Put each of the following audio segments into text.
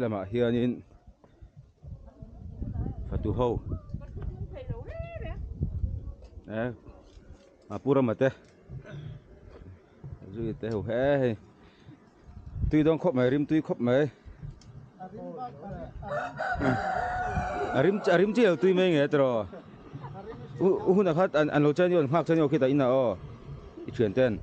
Helamah hianin fatu ho eh a pu rama te zui te ho he hei tui dawn khawp mai rim tui khawp mai a rim a rim chiah lo tui mai nge tiraw u hunah khan an lo chen nghak chen khitah inah aw i thian ten.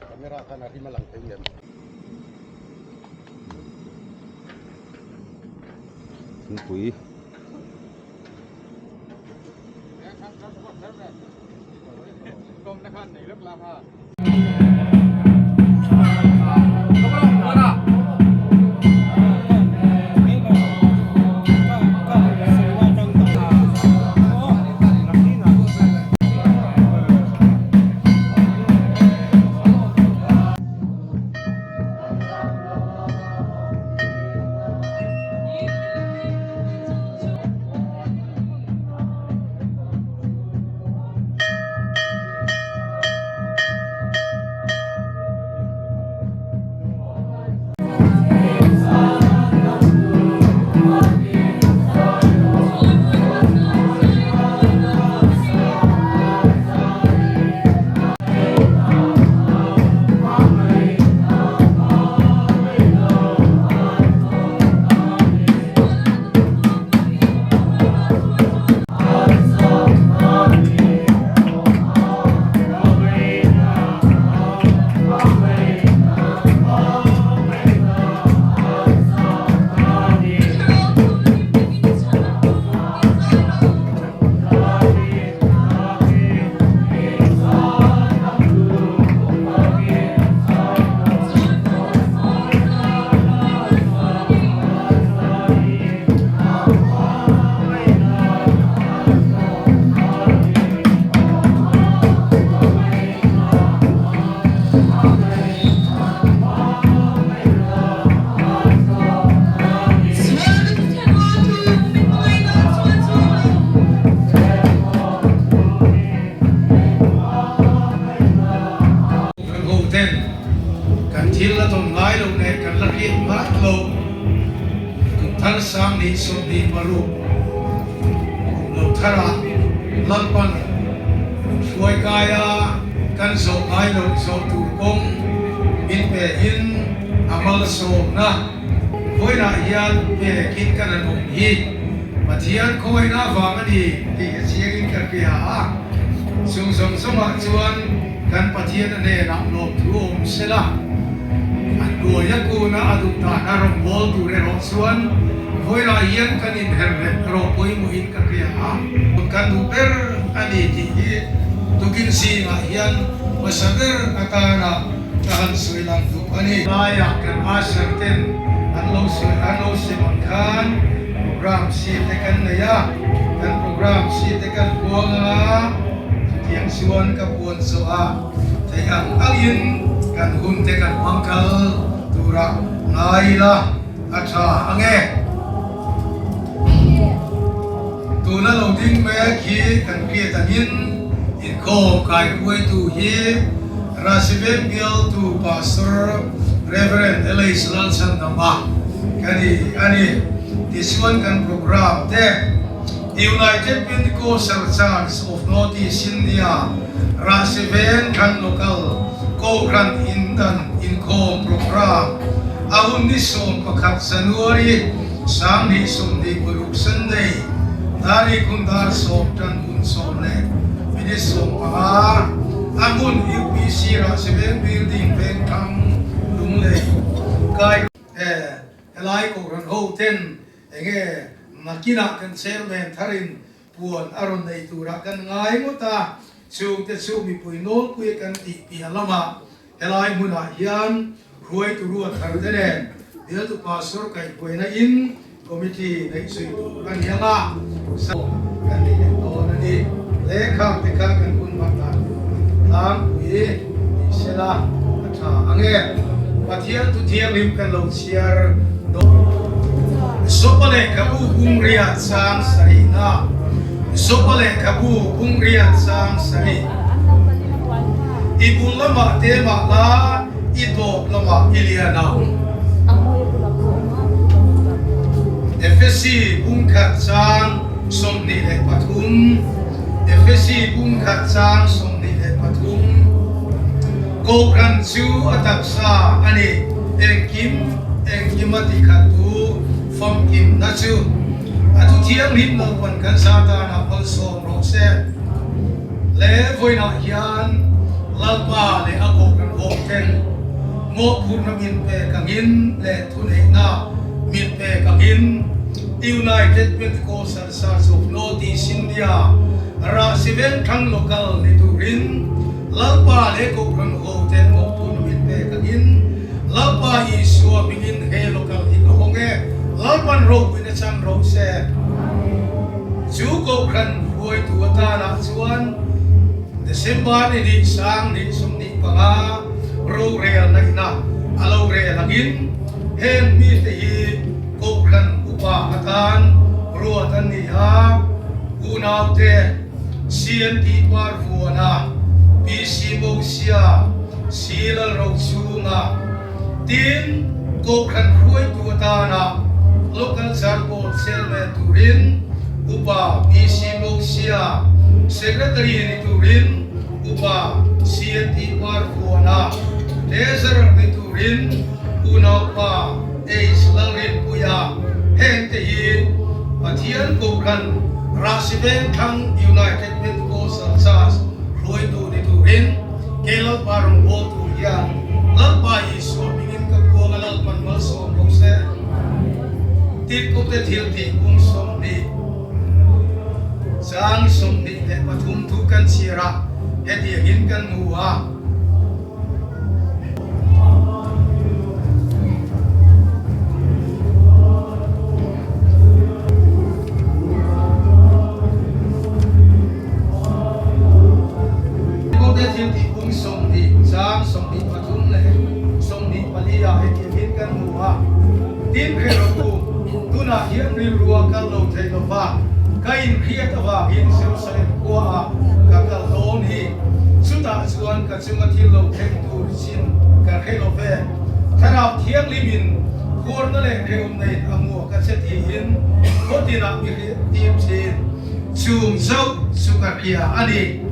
Camera khan a rim a lang thei em? Thingpui. Kan ho ten kan thil la tawn ngai loh leh kan la hriat ngai loh kum thar 2026 kum lo tharah Lalpan hruai kaia kan zawh ngai loh zawh tur kawng min pe in a malsawmna khawilah hian pekin kan han awm hi Pathian khawiahna vang a ni tih a chiangin ka hria a, chung zawng zawngah chuan Kan Pathian a hnenah lawmthu awm sela, a hnuaia kuna a duh dan a rawn bawl tur erawh chuan vawilah hian kan inher reng erawh pawimawhin ka hria a. Kan duh ber a ni tih hi tukin zingah hian hmasa ber atana ka han sawi lang duh a ni. Laiah kan usher ten an lo sawi an lo sem ang khan program si te kan nei a, kan program si te kan puang anga, Chutiang chuan ka puan zawh a, theih ang angin kan hun te kan hmang kal tura ngai ila a tha ang e. Tuna lo ding mek hi kan hriat angin inkhawm kaihruaitu hi Rasiveng Bialtu Pastor Rev. Elais Lalchhandama ka ni a ni. Tichuan kan programme te. United Pentecostal Church of North East India Rahsiveng Thlan Local Kohhran Indan Inkhawm Programme a hun ni 11 January 2026 Sunday Dari Khun Dar sawm tan hun sawm leh minute 15 a hmun UPC Rahsiveng Building Vengthlang Lunglei Kai Helai Kohhran ho ten Enge nakinah kan chairman tharin puan a rawn nei turah kan ngai ngawt a, chungte chu mipui nawlpui kan tih piah lamah helai hmunah hian hruaitu ruat thar te nen bialtu pastor kaihhruaina in committee neih zui tur a ni ang a, kan nei leh dawn a ni. Lehkha te kha kan hun hman dan tur tlangpui ni sela a tha ang e. Pathian thu thianghlim kan lo chhiar dawn. Sopa lehkhabu bungria chang sarihna. Joba lehkhabu bungriat chang sarih. I bul lamah te mah la, i tawp lamah i lian ang. Efesi bungkhat chang 23 Efesi bungkhat chang 23 Kohhran chu a taksa a ni, engkim engkima tikhattu famkimna chu a thu thianghlim lo pawn kan Satana malsawm rawh se. Le vawiinah hian Lalpa leh a kohhran awm ten mawhphurhna min pek angin leh thuneihna min pek angin United Pentecostal Church of North East India Rahsiveng Thlang Local ni turin Lalpa leh kohhran ho ten mawhphurhna min pek angin Lalpa Isua hmingin he local hi ka hawng e, Lalpan ropuina chan rawh se. Chu kohhran hruaitu atanah chuan December ni hnih sang hnih 25 rorelna ina a lo rel angin heng mite hi kohhran upa atan ruat an ni a, unaute CNT Parvuana, PC Mosia, C Lalrochhunga, tin kohhran hruaitu atana Local Church Board Chairman turin Upa PC Mosia, Secretary ni turin Upa CNT Parvuana, Treasurer ni turin Unaupa H Lalrinpuia, hengte hi Pathian Kohhran Rahsiveng Thlang United Pentecostal Church hruaitu ni turin kei Lalpa rawngbawltu hian Lalpa Isua hmingin ka puang a Lalpan malsawm rawh se. Tirhkohte thiltih kum 20 chang 23 thu kan chhiar a, hetiangin kan hmu a. Tirhkohte thiltih kum 20 chang 23 leh 24 ah hetiang hin kan hmu a, Tin hre rawh u, tunah hian rilru a kal lo thei lo va, ka inhriat avangin Jerusalem khuaah ka kal dawn hi. Chutah chuan ka chunga thil lo thleng tur chin ka hre lo ve. Thlarau Thianghlimin khuarna leh hrehawmna-in a hmuak a che tiin khaw tinah mi hriat tir thin. Chung zauh chu ka hria a ni.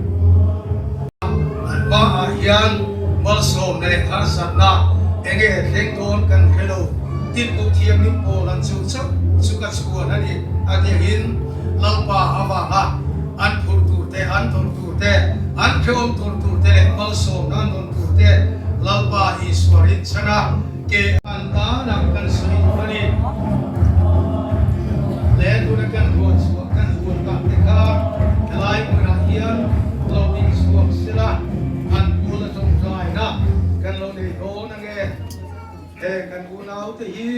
An hmaah hian malsawmna leh harsatna enge thleng dawn kan hre lo. Tirhkoh Thianghlim pawl an chu chauh chu ka chhuan a ni a tiangin Lalpa avanga an phurh tur te, an tawrh tur te, an hrehawm tawrh tur te leh malsawmna an dawn tur te Lalpa Isua rinchhan a ke an tanah kan sawi tur a ni. Le tuna kan ruat chhuah kan ruat tak te kha helai hmunah hian lo ding chhuak sela an pawl a tawngtaina kan lo nei dawn ange. Heng kan unaute hi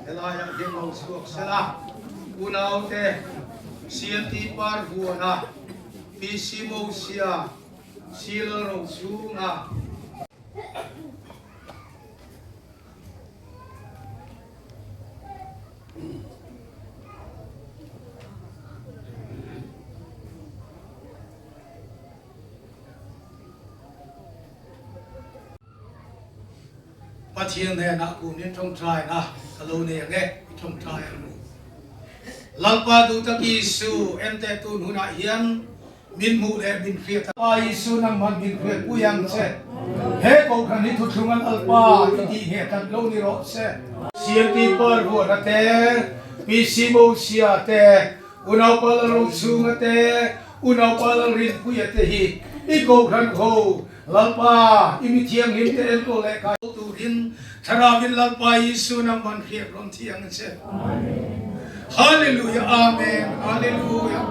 helaiah hian lo chhuak sela unaute CNT Parvuana, PC Mosia, C Lalrochhunga, Pathian hnenah kumin tawngtaina ka lo nei ang e, i tawngtai ang u. Lalpa duh tak Isu, enteh tun hunah hian Min hmuh leh min hriat a. Pa Isu nangman min hriat pui ang che. He kohhran hi thuthlung an Alpa i tih ngheh that lo ni rawh se. CMT Parvuana te, PC Mosia te, Unaupa Lalrochhunga te, Unaupa Lalrinpuia te hi i kohhran ho Lalpa i mi thianghlim te enkawl leh kai turin Thlarauin Lalpa Isu nangman hriat rawn thi ang che. Hallelujah Amen Hallelujah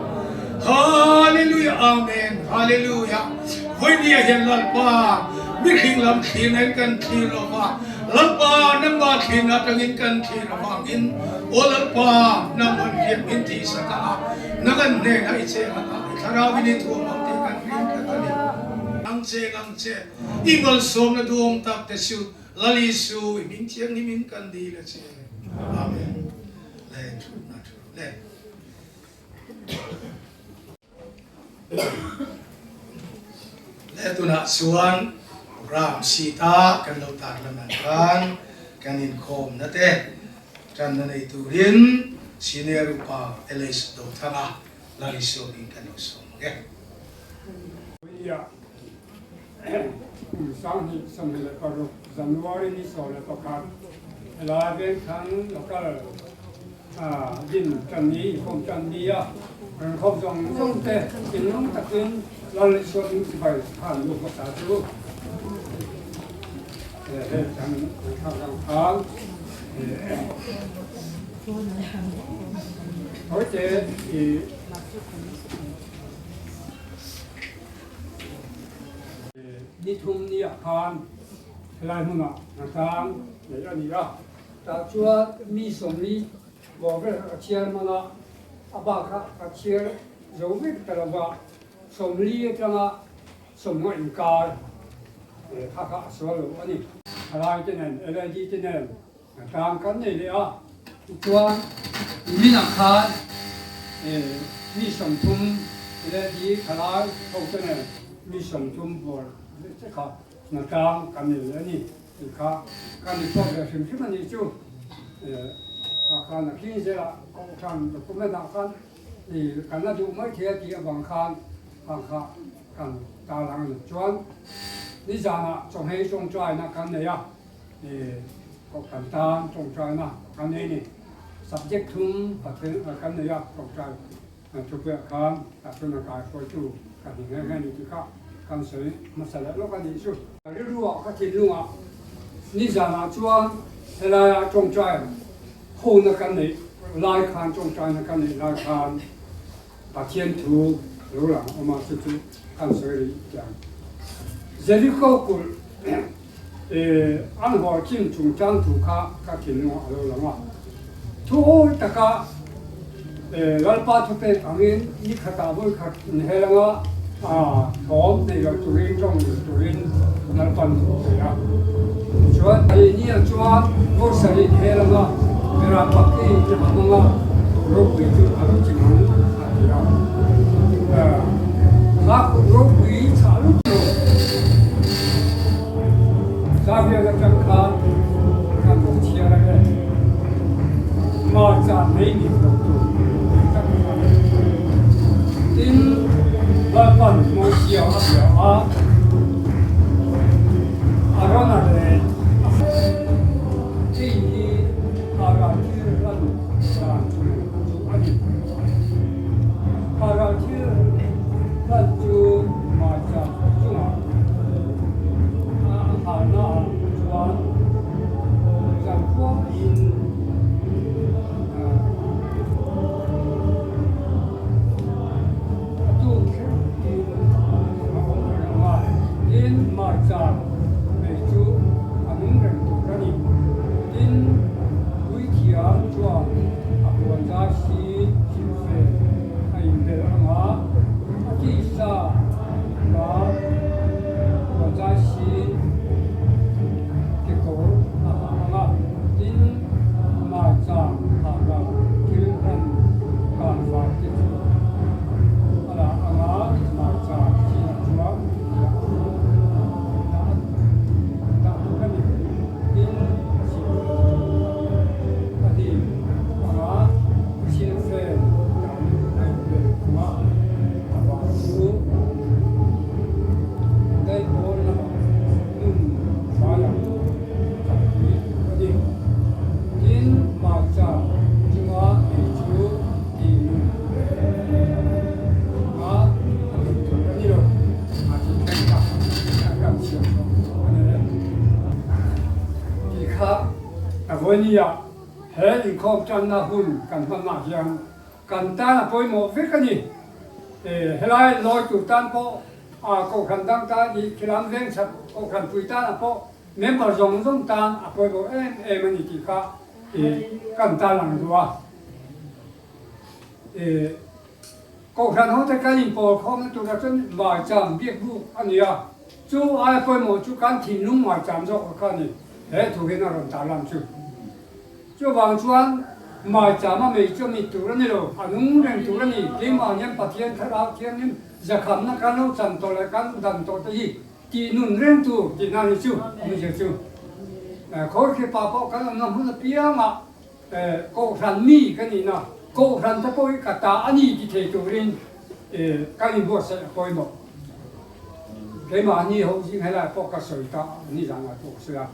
Hallelujah Amen Hallelujah Vawinia hian Lalpa mihring lam thlir nen kan thlir lo va Lalpa nangmah thlirna atangin kan thlir avangin Aw Lalpa nangman hriat min tih sak a nang an hnenah i cheng ang a i thlarauin i thuam ang tih kan ring tlat a ni. Ang che ang che i malsawmna duhawm tak te chu Lal Isu i hming thianghlim in kan dil a che. Amen. Le thu na thu le. Le tunah chuan program sheet a kan lo tar lan ang khan kan inkhawmna te tanna nei turin Senior Upa LH Dothanga Lalisawmin kan lo sawm ang e. Ia kum 2026 January ni 11 helai vengthlang local din tan ni inkhawm tan ni a rawn khawp zawng zawng te thinlung takin Lal Isua hming chibai khan lu hmasa chu hei kan thlak ang khan Hawite i Ni thum ni ah khan helai hmunah hnatlang neih a ni a, tah chuan mi sawmli bawr vel kha ka chhiar hman a, a bak kha ka chhiar zo vek ta lo va, 40 atanga 50 inkar kha kha a sual lo a ni. Thalai te nen, LAD te nen Hnatlang kan nei leh a, tichuan niminah khan mi 30 LAD thalai ho te nen mi 30 bawr te kha hnatlang kan nei leh a ni tih kha kan report ve hrim hrim a nih chu. Kha khan a khin zelah Kohhran document ah khan kan la duh mai thei a tih avang khan khang kha kan tarlang a ni. Chuan nizanah chawhmei tawngtaina kan nei a. Kohhran tan tawngtaina kan nei ni. Subject thum pathum kan nei a, tawngtai thupuiah khan tah chuan a kaihruaitu kan ni nghe nghe ni tih kha kan sawi hmasa leh lawk a nih chu. Ka rilruah ka thinlungah nizanah chuan helaia tawngtai hona kan neih lai khan tawngtaina kan neih lai khan Pathian thu lo lang awm a, chu chu kan sawi rih teh ang. Jericho kulh an haw chin chungchang thu kha ka thinlungah a lo lang a. Thu awi taka Lalpa thupek angin ni khatah vawi khat inhel anga thawm nei lo turin tawng lo turin Lalpan thu a pe a. Tichuan, nia chuan vawi sarih inhel anga Mera Paki i hmang anga ropui chu a lo ching ang a ti a. Kha kut ropui chhah lut lo Xavier atang khan kan lo chhiar ang e. March ah mei nih lo tur tih tak a ni. Tin, Lalpan Mosia a bia a, Arona leh a Hei hi Ara thil hlan dan tur chu a ni. Ara thil hlan chu hmarcha chungah a halnaah chuan zankhua-in a tuk thleng in a awm reng ang a, tin hmarcha mei chu a nung reng tur a ni. Tin, puithiam chuan a puan zai si silfe a inbel ang a, a tisa la puan zai si kekawr a ha ang a, tin, hmarcha ha la thil hman kan fai te chu a la ang a, hmarcha chinah chuan dah dah tur a ni. Tin, a silfen chu a dim ang a, silfen dang a inbel ang a, a vang chu daipawl lamah hmun faiah kalpui tur a ni. Tin, hmarcha chunga ei chu tih nun anga a hmun tur a ni lo. A tih thleng kha a kan chhiar chhuak tawh a ni. Tih kha a vawinia he inkhawm tanna hun kan hmanah hian kan tan a pawimawh vek a ni. Helai lawi tur tan pawh a kohhran dang tan i khilam veng chhat kohhran pui tan a pawh member zawng zawng tan a pawimawh em em a ni tih kha kan tarlang duh a. Kohhran hote kan inpawl khawmna turah chuan maicham biakbuk a ni a, chu aia pawimawh chu kan thinlung maicham zawk kha a ni, he thu hian a rawn tarlang chu. Chuvang chuan maicham a mei chu a mit tur a ni lo, a nung reng tur a ni, keimah hian Pathian Thlarau Thianghlim. zakhamna kan lo chan tawh leh kan dan tawh te hi tih nun reng tur tihna ni chu awmzia chu. Khawlhripa pawh kan awmna hmun apiangah Kohhran mi ka nihna, Kohhran te pawh hi ka ta a ni ti thei turin kan inbuatsaih a pawimawh. Keimahni ho zing helai pawh ka sawi ta nizanah pawh ka sawi a.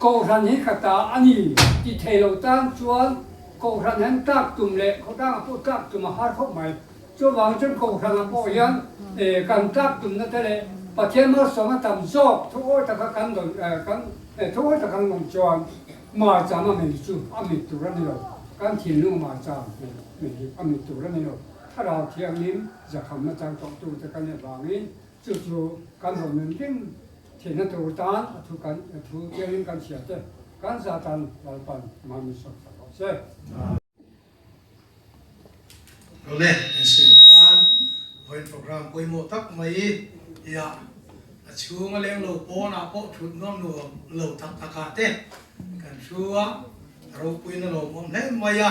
Kohhran hi ka ta a ni ti thei lo tan chuan Kohhran hian tlak tum leh khawtlangah pawh tlak tum a har khawp mai. Chuvang chuan Kohhranah pawh hian kan tlak tumna te leh Pathian malsawmna tam zawk thu awi taka kan dawn kan thu awi taka kan awm chuan Marcham a mei chu a mit tur a ni lo. Kan thinlung marcham mei hi a mit tur a ni lo. Thlarau Thianghlim zakhamna chang tawhtute kan nih avangin Chu chu kan rawn nun reng theihna tur tan a thu kan a thu tiangin kan hria te kan za tan Lalpan mahni sawp sak rawh se. Role kan siam khan vawiin program pawimawh tak mai hi a a chhung a leng lo pawnah pawh thut nuam nuam lo tak takah te kan thu a, a ropuina lawmawm hle mai a.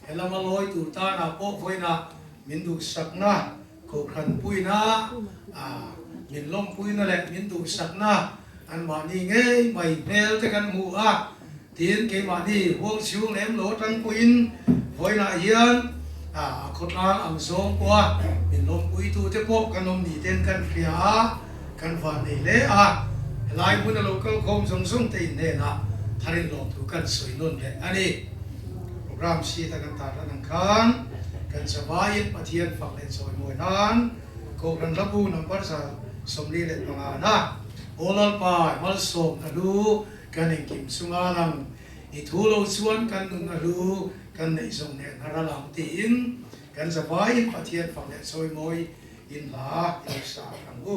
He lama lawi tur tanah pawh vawiinah min duhsakna, kohhranpuina, min lawmpuina leh min duhsakna anmahni ngei mai hmel te kan hmu a. Tin, keimahni huang chhung lem lo atang pawhin vawiinah hian a khawtlang ang zawng pawha min lawmpuitute pawh kan awm ni ten kan hria a, kan vannei hle a. Helai hmuna lo kalkhawm zawng zawng te inhnenah tharin lawmthu kan sawi nawn leh a ni. Program sheet a kan tar lan ang khan kan zavaiin Pathian fak leh chawimawi nan Kohhran Hlabu number 145 na Aw Lalpa malsawm na hlu kan engkim chunga lang i thu lo chuan kan nun a hlu kan neih zawng nen a ral ang tiin kan zavaiin Pathian fak leh chawimawi in hla i lo sa ang u.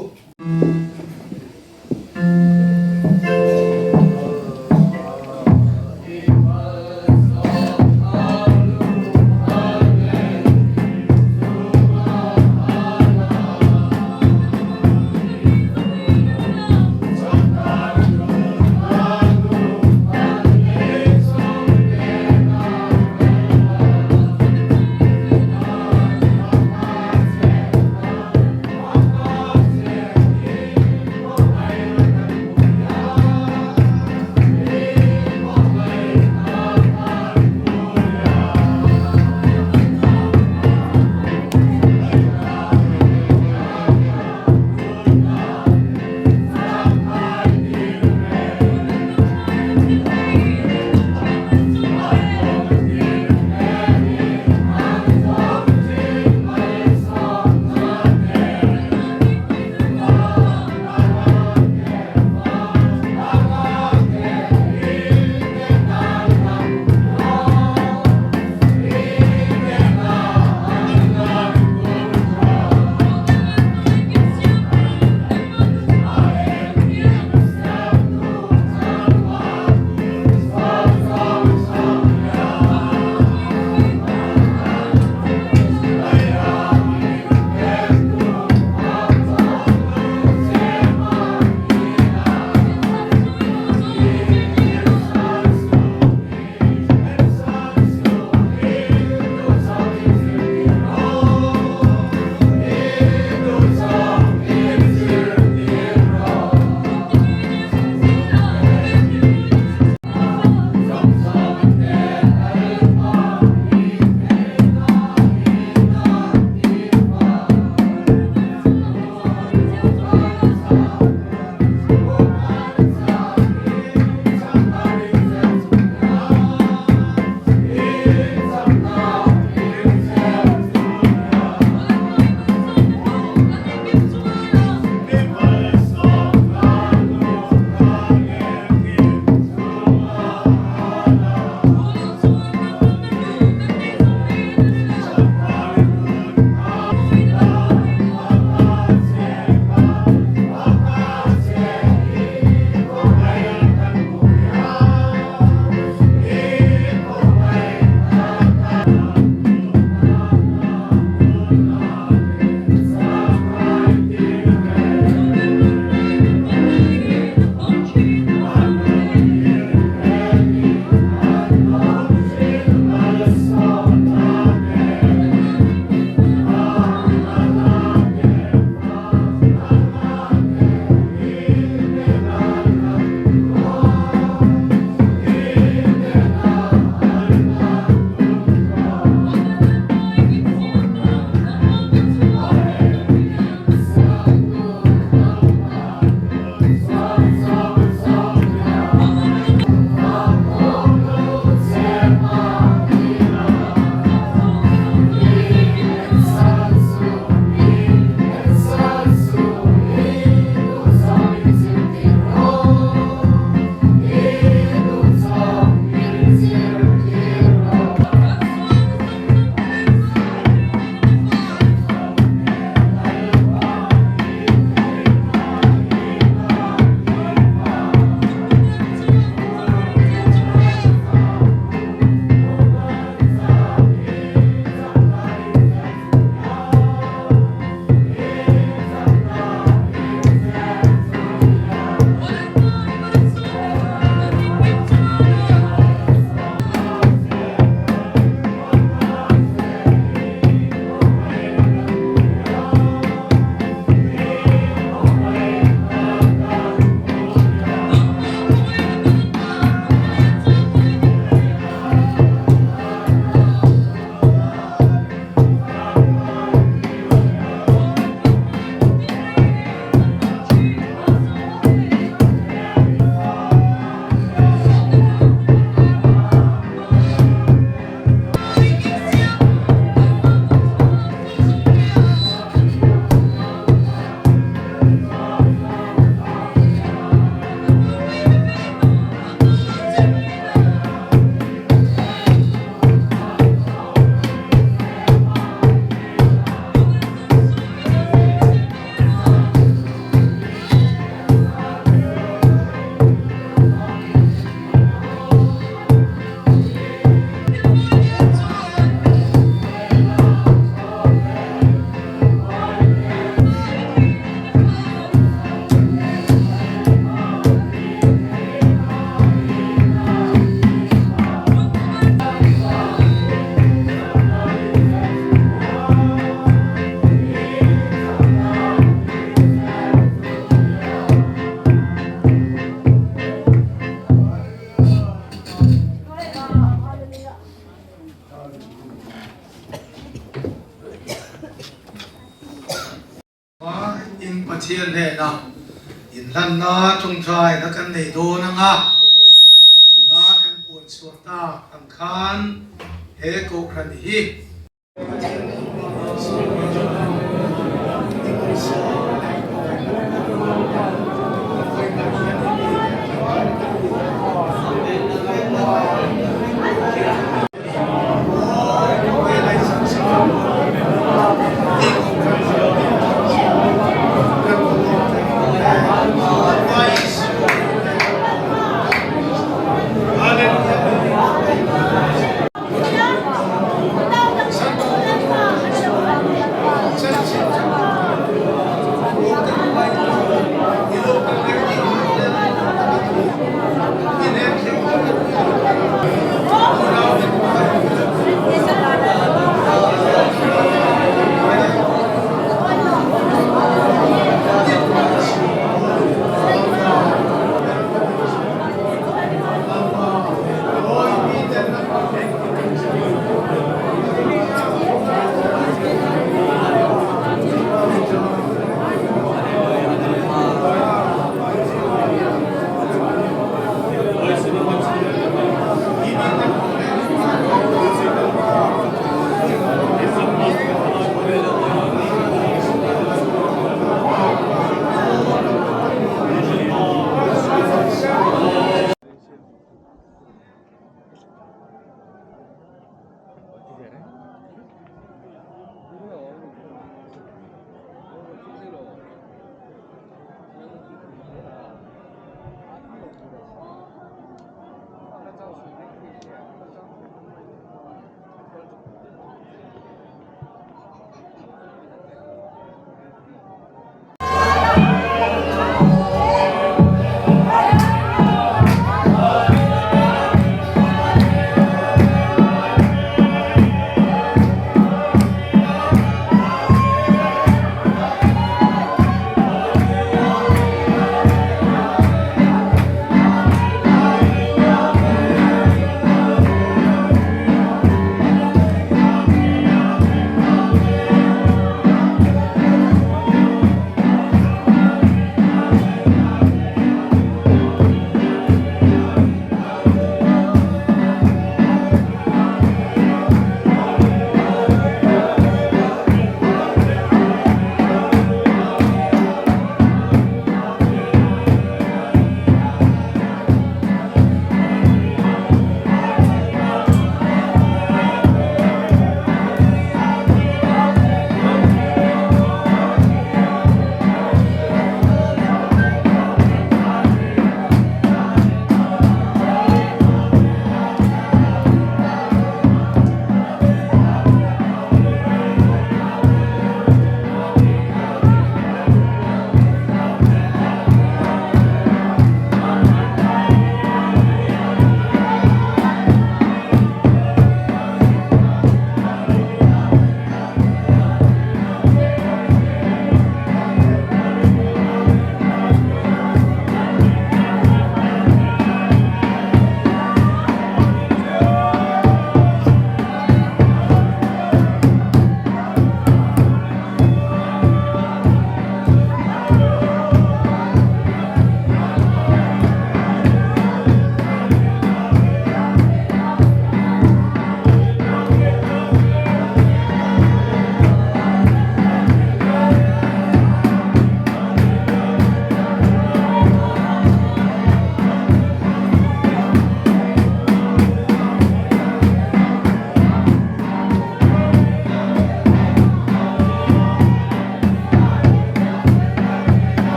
Pathian hnena inhlanna tawngtaina kan nei dawn ang a, tuna kan puan chhuah tak ang khan he kohhran hi, Hallelujah.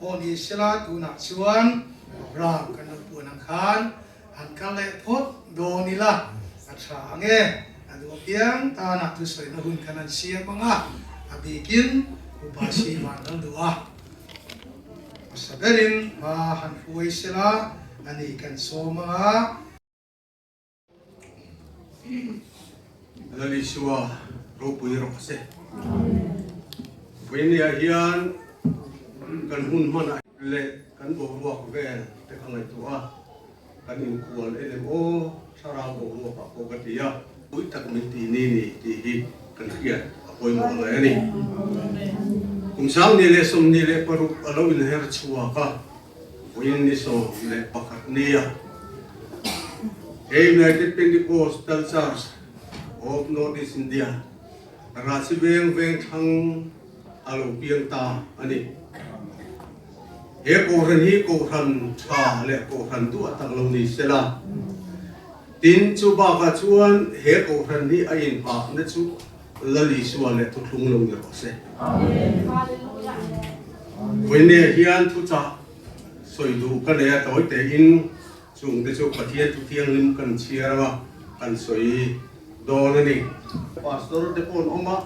Pawh ni sela tunah chuan program kan lo puan ang khan han kal leh phawt dawn ila a tha ang e. A duh apiang tanah thusawina hun kan han siam ang a, a bikin Upa Sivan lo duh a. Hmasa berin hma han hruai sela a ni kan sawm ang a. Lal Isua ropui rawh se. Vawinia hian kan hun hmanah leh kan boruak vel te ka ngaihtuah a, kan inkual en em aw, thlarau boruak ah pawh ka ti a, pui tak min ti ni ni tih hi kan hriat a pawimawh hle a ni. Kum 2026 a lo inher chhuak a. Vawiin ni 11 nia he United Pentecostal Church of North East India Rahsi Veng Vengthlang a lo piang ta a ni. He Kohhran hi Kohhran tha leh Kohhran duah tak lo ni sela. Tin, chu bakah chuan he Kohhran hi a inhahna chu Lal Isua leh thuthlung lo ni rawh se. Vawinia hian thuchah sawi duh ka nei a, tawi tein chungte chu Pathian thu thianghlim kan chhiar anga kan sawi dawn a ni. Pastor te pawh an awm a,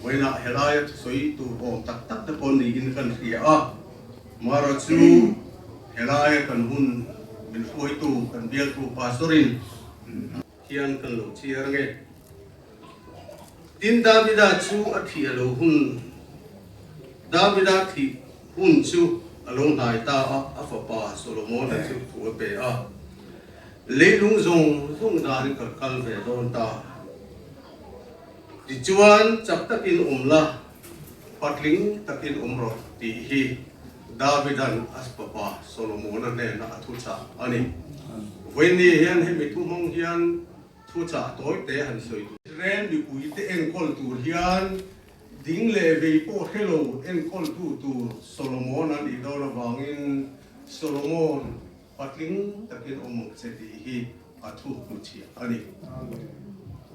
vawiinah helaia thusawi tur awm tak tak te pawh niin kan hria a, Mara chu helaia kan hun min hruaitu kan bialtu Pastor-in hian kan lo chhiar ange. Tin, Davida chu a thih a lo hun, Davida thih hun chu a lo hnai ta a, a fapa Solomona chu thu a pe a, Leilung zawng zawng danin ka kal ve dawn ta. Tichuan, chak takin awm la, patling takin awm rawh tih hi Davida'n a fapa Solomona hnena a thuchah a ni. Vawiin hian hemi thu hmang hian Thuchah tawi te han sawi tur. Israel mipuite enkawl tur hian ding leh vei pawh hre lo enkawltu tur Solomon a nih dawn avangin Solomon patling takin awm ang che tih hi a thu hnuchhiah a ni.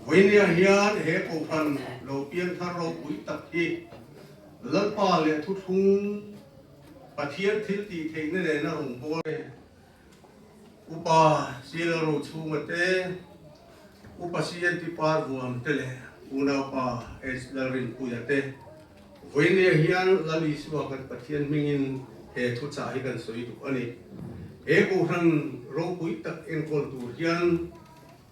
Vawinia hian he Kohhran lo piangthar ropui tak hi Lalpa leh thuthlung Pathian thil tih theihna nena rawngbâwl Upa Sila Rochhunga te, Upa CNT Parvuam te leh Unaupa H Lalrinpuia te vawinia hian Lal Isua kan Pathian hmingin he thuchah hi kan sawi duh a ni. He Kohhran ropui tak enkawl tur hian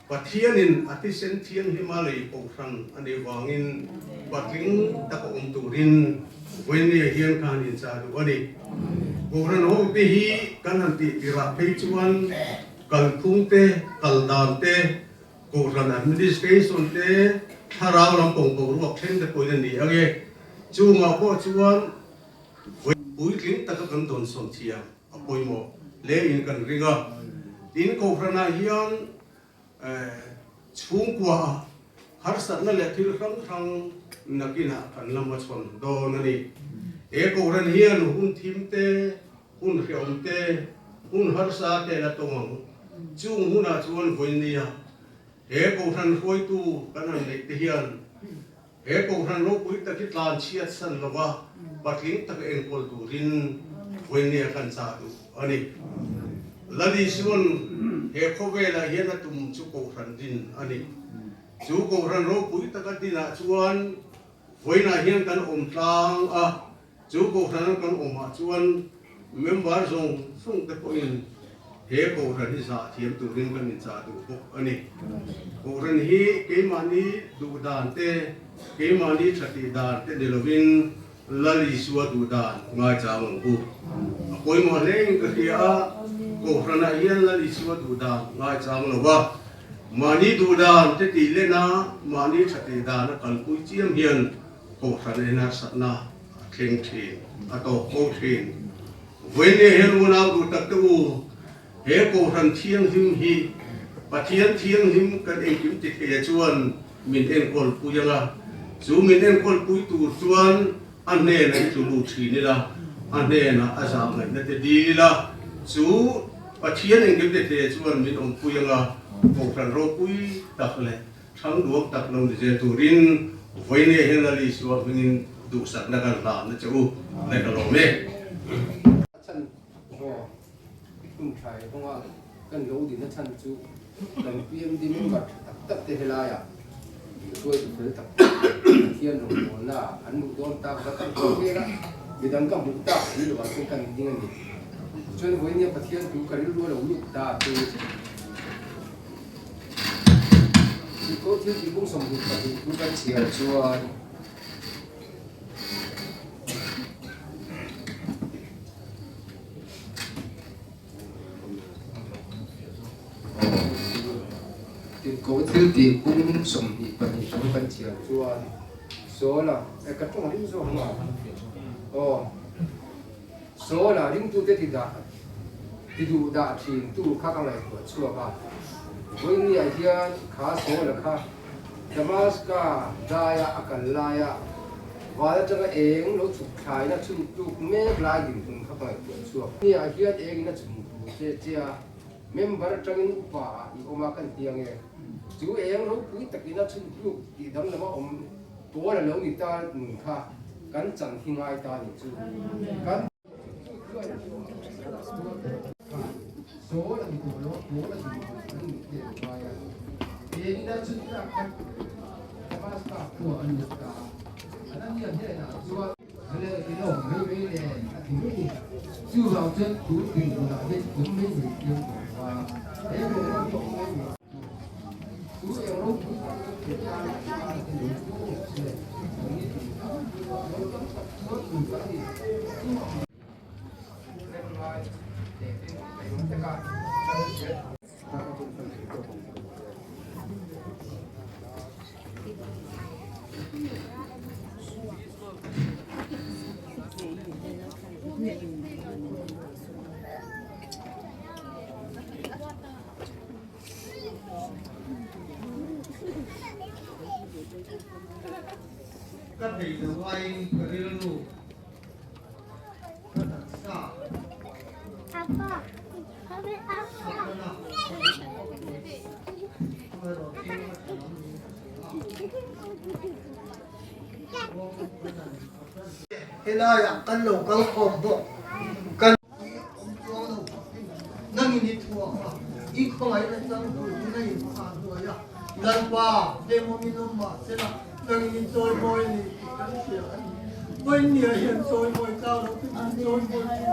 Pathianin a thisen thianghlima lei Kohhran a nih vangin patling tak a awm turin vawinia hian ka han inchah duh a ni. Kohhran hote hi kan han tih tirah phei chuan kalphung te, kal dan te, Kohhran administration te, thlarau lampang boruak then te pawhin a ni ang e. Chungah pawh chuan puitling taka kan dawnsawn thiam. A pawimawh hle in kan ring a. Tin, Kohhranah hian chhungkua harsatna leh thil hrang hrang nakinah kan la hmachhawn dawn a ni. He Kohhran hian hun thim te, hun hreawm te, hun harsa te la tawng ang. Chung hunah chuan vawinia he Kohhran hruaitu kan han neih te hian He Kohhran ropui tak hi tlan chhiat san lova patling taka enkawl turin vawinia kan chah duh a ni. Lal Isua'n He khawvelah hian a tum chu Kohhran din a ni. Chu Kohhran ropui taka dinah chuan vawiinah hian kan awm tlang a, chu Kohhrana kan awmah chuan member zawng zawng te pawhin he Kohhran hi zah thiam turin kan inchah duh bawk a ni. Kohhran hi keimahni duh dan te, keimahni tha tih dan te ni lovin Lal Isua duh dan ngaichang ang u. A pawimawh hle in ka hria a, Kohhranah hian Lal Isua duh dan ngaichang lo va, mahni duh dan te tih len a, mahni tha tih dan a kalpui chiam hian Kohhran en harsatna a thleng thin, a tawk fo thin. Vawiin hian unau duh tak te u, he Kohhran thianghlim hi Pathian thianghlim kan engkim ti theia chuan Min enkawl pui ang a, chu min enkawl pui tur chuan a hnenah i tlu lut thin ila, a hnenah a zah ngaihna te dil ila, chu Pathian engkim te hle chuan min awmpui ang a, Kohhran ropui tak leh thangduang tak lo ni zel turin vawinia hian Lal Isua hmingin duhsakna kan hlan a che u, leh ka lawm e. A chhan haw hun tha i hawng a, kan lo din a chhan chu kan PMD member tha tak tak te helaiah hruaitu fel tak tak Pathian rawngbawlna ah an luh dawn tak va kan hmuh vel a, midang ka hmuh tak si lo ah chuan kan ding a ni. Tichuan vawinia Pathian thu ka rilru a lo lut ta chu Sikhaw thil tihpung 22 thu kan chhiar chuan, Ko thil tih kung 22 thu kan chhiar chuan Sawla eh ka tawng ring zawk maw aw Sawla ringtute ti dah ti duh dah thin tu kha ka ngaihtuah chhuak a vawinia hian kha Sawla kha Damaska daia a kal laia val atanga eng lo chhuk thlaina chhun tluk mek lai dinhmun kha ka ngaihtuah chhuak. Nia hian engin a chhun thu che che a, member atangin upa ah i awm a kan ti ange. Chu eng ropui takin a chhun tluk tih danglam a awm pawl a lo ni ta nun kha kan chan hi ngai ta ni chu. Kan. Sawl a ni tawh lo, pawl a ni tawh an nih te an ngai a. Engin a chhun tlak kha Damascus khua a lut ta a. Anania hnenah chuan, Hale i lo awm mai mai nen a ti mai ni. Chuvang chuan tun dinhmunah hian awm mai mai thiam tawh lo a, he kawngah hi awm mai mai chu eng ropui tak chu thei tan a tan a lo chu awm se kan ni tih a lo tam tak chuan tum kan ni. Ka thei lo aiin ka rilru ka taksa Satana amaherawhchu a tha lam niin ka hria a. Helaiah kan lo kal khawm bawk. Kan. I awm chuang lo khawpin nangin i thuak a, i khawngaihna chang turin a inphah hnuai a, Lalpa, hlemawm in awm mah sela, nangin i chawimawi a ni tih kan hria a ni. Vawinia hian chawimawi tlak lo chu min chawimawi thin a ni.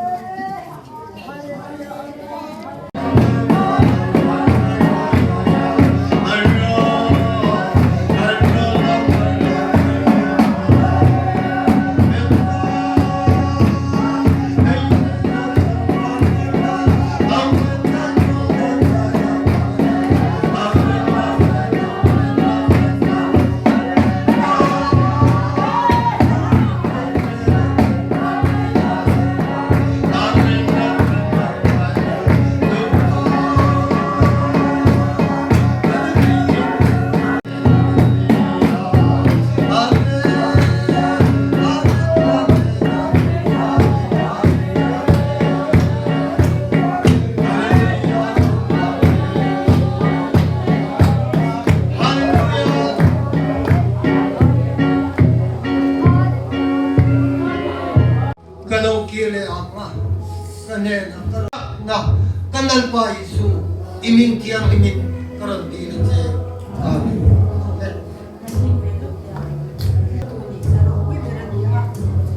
Ka rawn dil a che. Amen.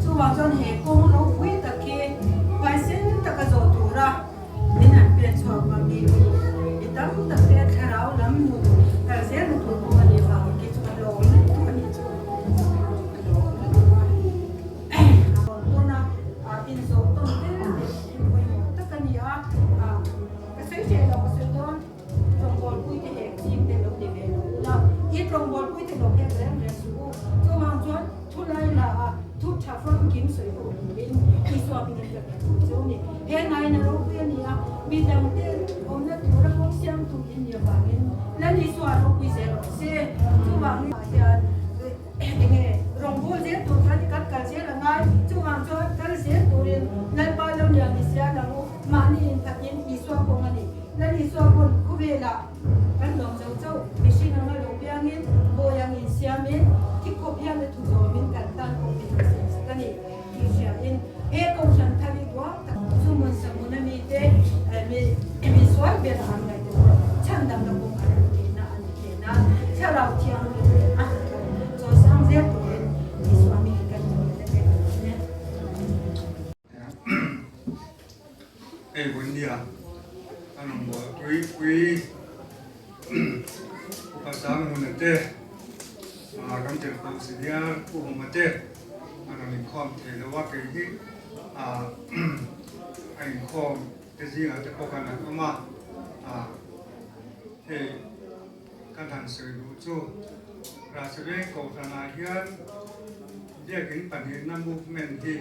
Chuvang chuan he kawng ropui tak hi huaisen taka zawh tura min han pen chhuak ngam hi mi tam tak te thlarau lam nun kal zel na tur pawh a nih vangin kei chu ka hlawm lutuk a nih chu ka hlawm lutuk a. A rawn tawn a, inzawh tawn tel te thil pawimawh tak a ni a, ka sawi hreh lo ka sawi dawn. Tawngbawl-pui te hek ching te lo ti ve lo ula, i tawngbawl-pui te lo hek reng reng suh u. Chuvang chuan thu lai la a thu tha famkim sawi ho turin Isua hmingin ka ngen tur cheu ni. He ngaina ropui a ni a, mi dangte awmna tura kawng siamtu in nih avangin Lal Isua ropui zel rawh se. Chuvangin ah hian enge rawngbâwl zel tur khan i kan kal zel a ngai. Chuvang chuan kal zel turin Lalpa lo lian ni sia lang u. Mahni inphatin Isua kawng a ni. Lal Isua pawn khawvelah kan lawm zo chauh. Mihring anga lo piangin, bawi ang insiamin, thi khawp hian a thu zawmin kan tan pawh min lo siam sak a ni tih hriain he kohhran thar hi duang tak chu hmun sahmun a mite mi sual ber an ngaih te pawh chhandamna kawng a luh theihna a ni theih nan Thlarau Thianghlim leh a hnathawh chawlsang zel turin Isua hmingin kan inngilna te kan awm e. Hei vawi nia a rawn bual pui pui upa Sanghuna te kan tirhkoh senior Pu Huma te a rawn inkhawm thei lo a, kei hi a inkhawm te zingah te pawh khan an awm a, hei kan han sawi duh chu Rahsiveng Kohhranah hian Biakin pahnihna movement hi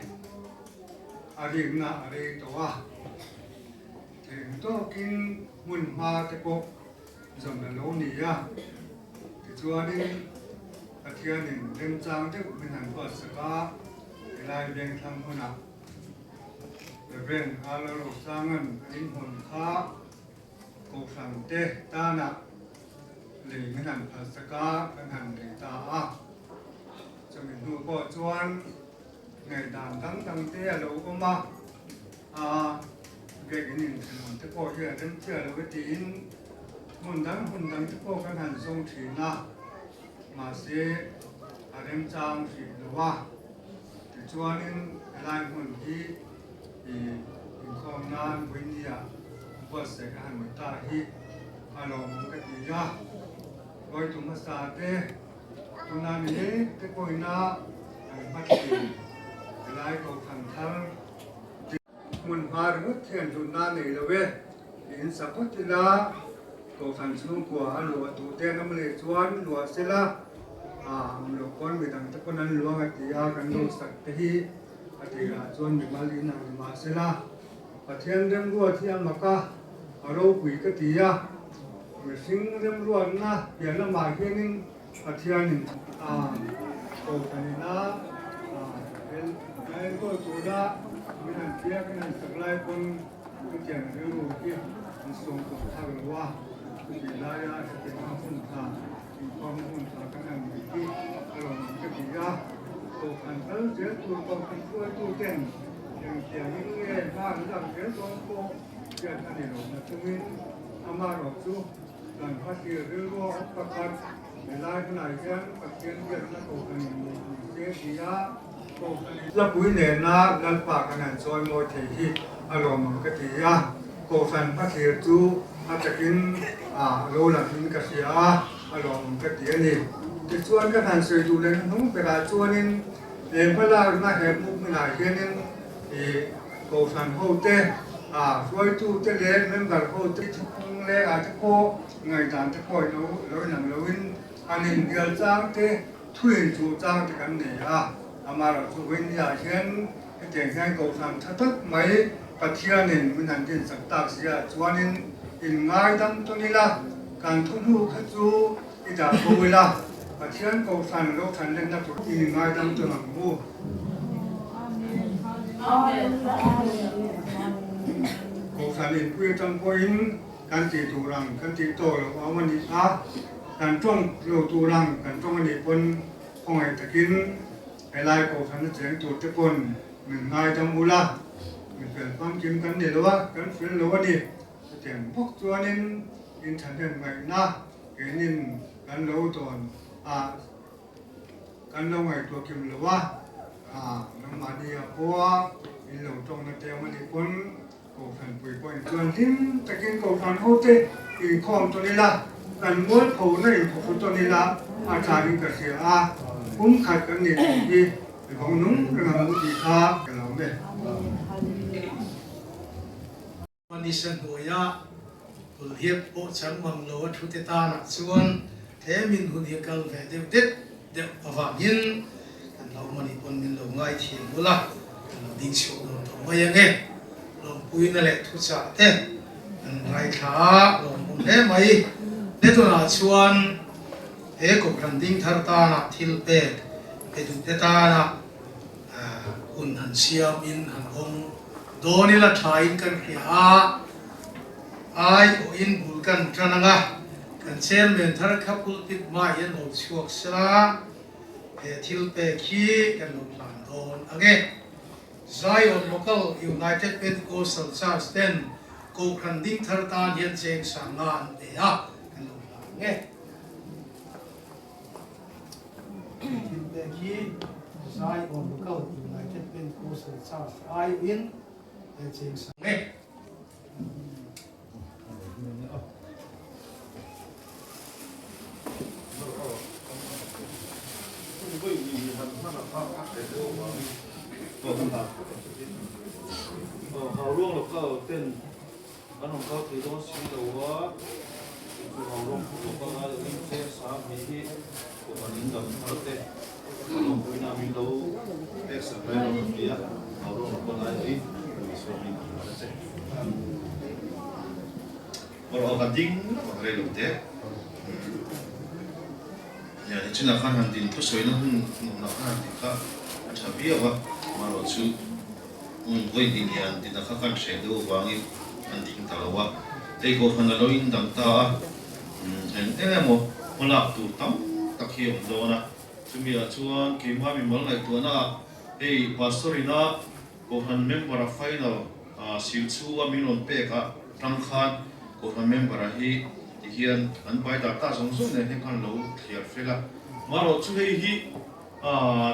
a rikna a rei tawh a, theng tawkin hmun hma te pawh zawn a lo ni a, tichuanin Pathianin remchang deuh min han buatsak a, helai vengthlang hmunah Rev. Lalrosanga'n a inhawn kha Kohhran te tanah lei min han phalsak a, kan han lei ta a. Chumi hnu pawh chuan ngaihdan dang dang te a lo awm a, a biakin inthenawm te pawh hi a rem chiah lo e tiin hmun dang hmun dang te pawh kan han zawng thin a, mahse a remchang hrih lo a. Tichuanin helai hmun hi ih inkhawm nan Buinia buatsaih a han ni ta hi a lawmawm ka ti a, Vawitu hmasa te Tuna ni te pawhina an hmathlin helai Kohhran thar hmun hma ringawt hian hlutna a nei lo e tiin saphawt ila Kohhran chhungkua a luah duh te an awm leh chuan luah sela awm loh pawn midang te pawn an luang a ti a, kan lo sak te hi a tirah chuan mimal in ang ni mah sela Pathian remruat hi a mak a, a ropui ka ti a, mihring remruatna piah lamah hianin Pathianin a kohhranin a enkawl tura min han biak in han sak lai pawn chutiang rilru hi an sawm tawh thak lo a, chutih laia hetianga hun tha, inkhawmna hun tha kan han nei hi a lawmawm ka ti a, kohhran kal zel tur kohhran hruaituten Engtiangin nge hma an lak zel dawn pawh hriat a ni lo na chungin amaherawh chu kan hmathlir rilru a awm pakhat helai hmunah hian Pathian biakna kohhran in neih ni se tia kohhran in hlapui nena Lalpa kan han chawi mawi thei hi a lawmawm ka ti a, kohhran hmathlir chu a takin a lo lang in ka hria a, a lawmawm ka ti a ni. Tichuan kan han sawi duh leh hnuhnung berah chuanin He hmalakna he movement ah hianin ih Kohhran ho te, ah hruaitu te leh member ho te thupung leh ah te pawh ngaihdan te pawh ilo lo inang loin an inbial chang te thu inchuh chang te kan nei a. Amaherawhchu Vawinia hian hetiang hian Kohhran tha tak mai Pathianin min han dinsak tak sia chuanin inngaidam tawn ila kan thu hnu kha chu I dah bo ila, Pathian Kohhran lo than lenna tur i ngaidam tawn ang u. Kohhran inpui atang pawhin kan tih tur ang kan tih tawk loh a awm a ni a, kan tawng lo tur ang kan tawng a nih pawn khawngaih takin helai Kohhrana cheng tur te pawn min ngaidam ula, mi fel famkim kan ni lo a, kan fel lo a ni. Chutiang bawk chuanin. In thahnem ngaihna keinin kan lo dawn a, kan lo ngaihtuah kim lo a, nangmahni a pawha in lo tawngna te awm a nih pawn Kohhran pui pawh in chuan hlim takin Kohhran hote inkhawm tawn ila, kan mualphona inkhawkhu tawn ila a tlain ka hria a, pum khat kan nih tih hi i vawng nung reng ang u tih kha ka lawm e. Manisa hnuaia Kulhiap pawh chang mang lo a thute tanah chuan tlemin hun hi a kal ve deuh det deuh avangin kan lo mani pawn min lo ngaithiam bul a, kan lo ding chhuak dawn tawh mai ange. Lawmpuina leh thuchah te kan ngaithla a, lawmawm hle mai. He tunah chuan he Kohhran ding thar tana thil pek pe duhte tana hun han siamin han awm dawn ila thain kan hria a, ai awhin bul kan tan ang a, kan chairman thar kha pulpit hmaah hian lo chhuak sela, he thil pek hi kan lo hlan dawn ang e. Zion Local United Pentecostal Church ten Kohhran ding thar tan hian cheng sanga an pe a, kan lo hlan ang e. Thil pek hi Zion Local United Pentecostal Church aiin he cheng sang e. Kan rawn kal thei dawn si lo a, chu ho rawng pawh lo kal lai lovin cheng sang hnih hi kohhran in dam thar te kan awmpuina min lo pek sak mai rawh kan ti a, ho rawng lo kal lai lovin Isua hming kan hman a che. Bawlhhlawh ka ding lawk ang rei lo te. Nia nichinah khan han din thusawina hun hnawhna khan han tih kha a tha viau a, amaherawhchu Vawi hnih hian tina kha kan hreh deuh avangin an ding ta lo a, hei kohhran a lo indang ta a, eng eng emaw hmalak tur tam tak hi a awm dawn a, chumi ah chuan keimah mimal ngaihtuahna ah hei Pastor ina kohhran member a final sil chhunga min rawn pek ah tang khan kohhran member a hi ti hian an pai data zawng zawng nen hian khan lo thliar fel a, marawh chu hei hi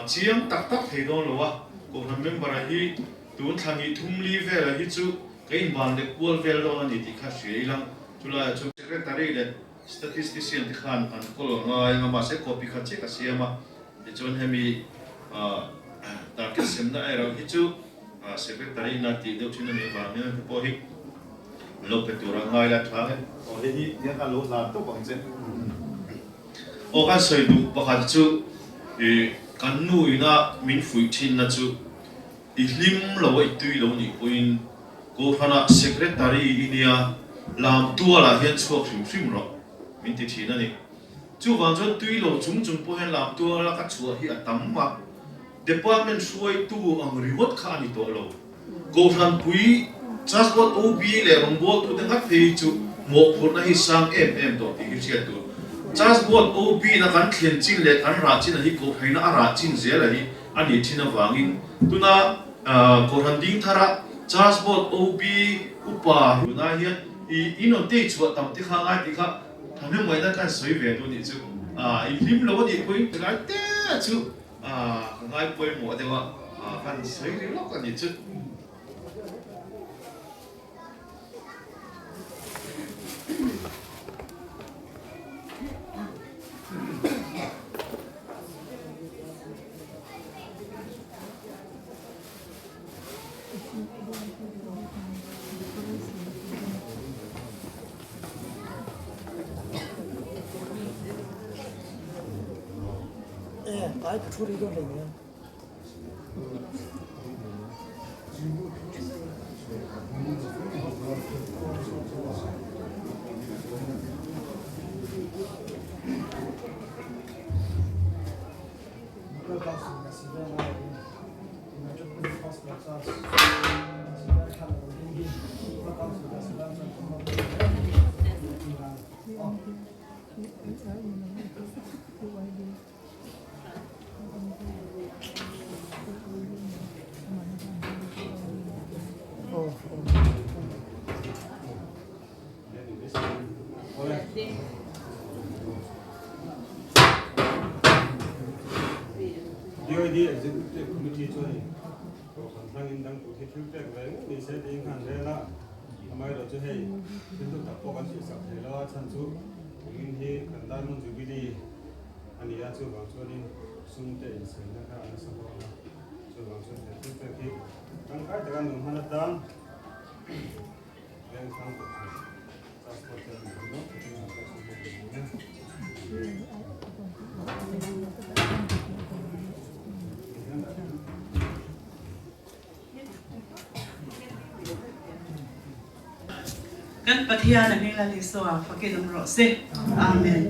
Chiang tak tak thei dawn lo a, Kohhran member-a hi tun thla hnih thum li vela hi chu ka inban leh kual vel dawn a ni tih kha hria ilang. Chulaiah chuan Secretary leh Statistician te khan an kawl a ngai ang a, mahse copy kha chiah ka siam a, tichuan hemi target semna erawh hi chu Secretary ina tih deuh thin a nih avangin heti pawh hi lo pe tur a ngai la tha e. Aw hei hi tiang khan lo hlan tawp ang che. Aw kan sawi duh pakhat chu i kan nu ina min fuih thinna chu i hlim lo a i tui lo nih pawhin Kohhranah Secretary i nia lam tualah hian chhuak hrim hrim rawh min ti thin a ni. Chuvang chuan tui lo chung chung pawh hian lam tuala ka chhuah hi a tam a, Department hruaitu ang ringawt kha a ni tawh lo. Kohhran pui Transport OB leh rawngbawltute ngat phei hi chu mawhphurhna hi sang em em tawh tih hi hriat tur. Transport OB na kan thlen chin leh kan rah chin a hi Kohhraina a rah chin zel a hi a nih thin avangin tuna Kohhran ding thara Transport OB upa tuna hian i in rawn tei chhuah tam te kha ngai tih kha thahnem ngaihna kan sawi ve duh nih chu i hlim lo a nih pawhin tilai te chu Ka ngai pawimawh deuh a, kan sawi ri lawk a ni chu. YD Executive Committee chuanin Kohhran hlangin dang tur hi thil pek ve ngei ni se tiin khan rel a, amaherawh chu hei thil hlu tak pawh kan tihsak thei lo a, chhan chu engin hi kan Diamond Jubilee a ni a, chuvang chuanin sum te insenna kha a nasa dawn a, chuvang chuan he thil pek hi tangkai taka nun hman atan Vengthlang Kohhran Transport chuan min hmu dawn takin an kal chhuak bawk a ni e. Kan Pathian a hming Lal Isua fakin awm rawh se. Amen.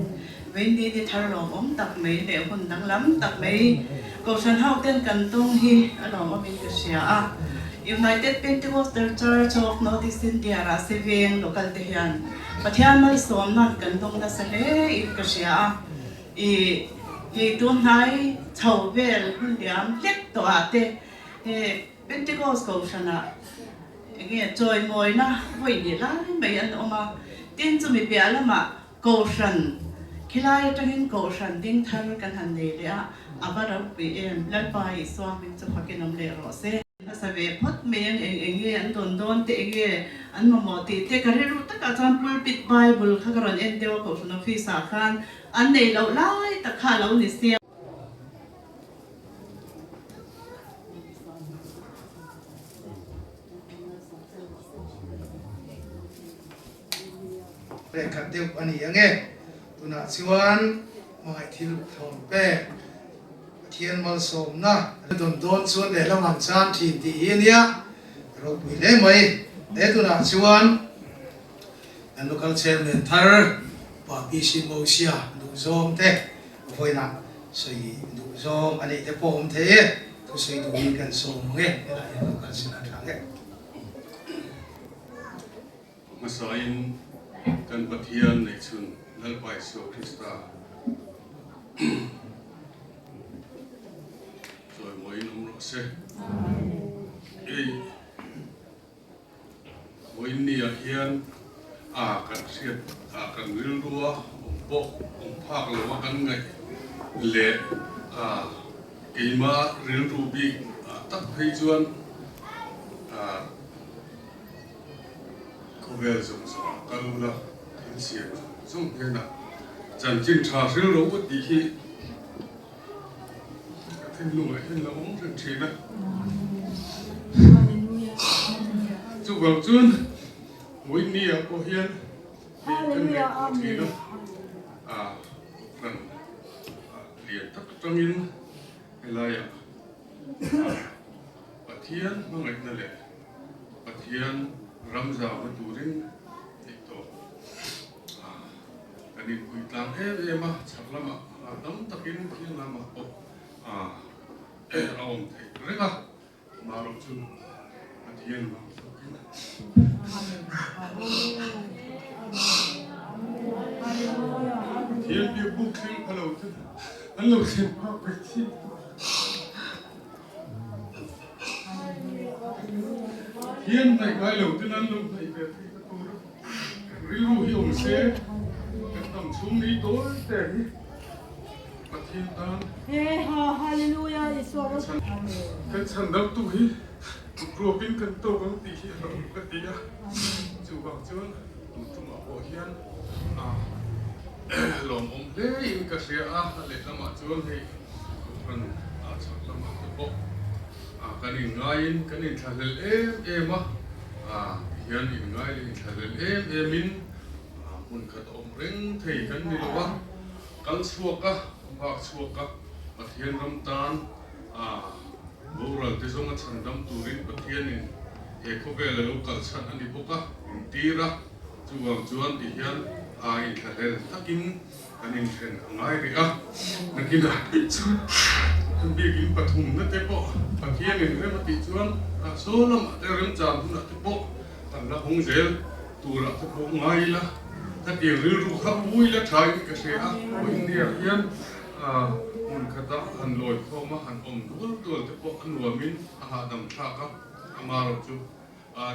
Veinni ni thar lawmawm tak mai leh hun danglam tak mai Kohhran ho ten kan tawng hi a lawmawmin ka hria a. United Pentecostal Church of North East India Rahsi Veng local te hian Pathian malsawmna kan dawng nasa hle in ka hria a. I hei tun hnai chho vel hun liam hlek tawh ah te he Pentecost Kohhran ah enge chawimawina vawi hnih lai mai an awm a. Tin chumi piah lamah Kohhran khilai atangin Kohhran ding thar kan han nei leh a, a va ropui em? Lalpa Isua hming chu fakin awm leh rawh se. Hmasa ve phawt mai ang eng eng nge an dawn dawn te eng nge an mamawh tih te ka rilru takah chuan pulpit Bible kha ka rawn en deuh a Kohhran office ah khan an neih loh lai tak kha a lo ni sia. Lehkhat deuh a ni ang e. Tunah chuan hmangaih thil thawn pek Pathian malsawmna a dawn dawn chuan lehlam an chan thin tih hi a nia, ropui hle mai. He tunah chuan kan local chairman thar Pa PC Mosia duhzawng te vawiinah sawi duhzawng a neih te pawh awm thei e, thusawi duhin kan sawm ang e, helaiah hian local sin a tlang e. Hmasain kan Pathian neihchhun Lalpa Isua Krista chawimawiin awm rawh se. Hei vawiin ni ah hian a kan hriat a kan rilrua awm pawh awm phak lo a kan ngaih leh a keima rilru bik tak phei chuan a Khawvel zawng zawngah kal ula, thil siam zawng zawng hnenah chanchin tha hril ro u tih hi ka thinlungah hian la awm reng thin a. Chuvang chuan Whitney-ah pawh hian hei kan ngaihtuah thin a, a kohhran lian tak atangin helaiah Pathian hmangaihna leh Pathian ram zauhna turin tih tawh kan inpui tlang em em a, chhak lamah tam takin thil lamah pawh a awm theih reng a, marawh chu Pathian vang zawkin Pathian biakbuk thleng pha lo chu an lo thlen phak ve thin. Hian hnaih ngai lo ten an lo hnaih ve theih na tur rilru hi awm se kan tam chhung ni tawi te hi Pathian tan kan chhan dam tu hi ruak in kan tawk ang tih hi a lo ka ti a chuvang chuan tun tumah pawh hian lawmawm hle in ka hria a lehlamah chuan hei Kohhran ah chhak lamah te pawh kan inngaiin kan inthlahlel em em a, tihian inngai leh inthlahlel em emin hmun khat a awm reng thei kan ni lo a, kal chhuak a, vak chhuak a, Pathian ram tan boral te zawnga chhandam turin Pathianin he khawvel a lo kalchhan a ni bawk a, intir a, chuvang chuan tihian inthlahlel takin Kan inthen a ngai rih a, nakinah tih chuan biakin pathumna te pawh Pathianin rem a tih chuan saw lamah te remchang hunah te pawh kan la hawng zel turah te pawh ngai ila, khatiang rilru kha pui la tha in ka hria a, India hian hmun khata han lawi khawm a, han awm dual dual te pawh a nuamin a hahdam thlak a, amaherawh chu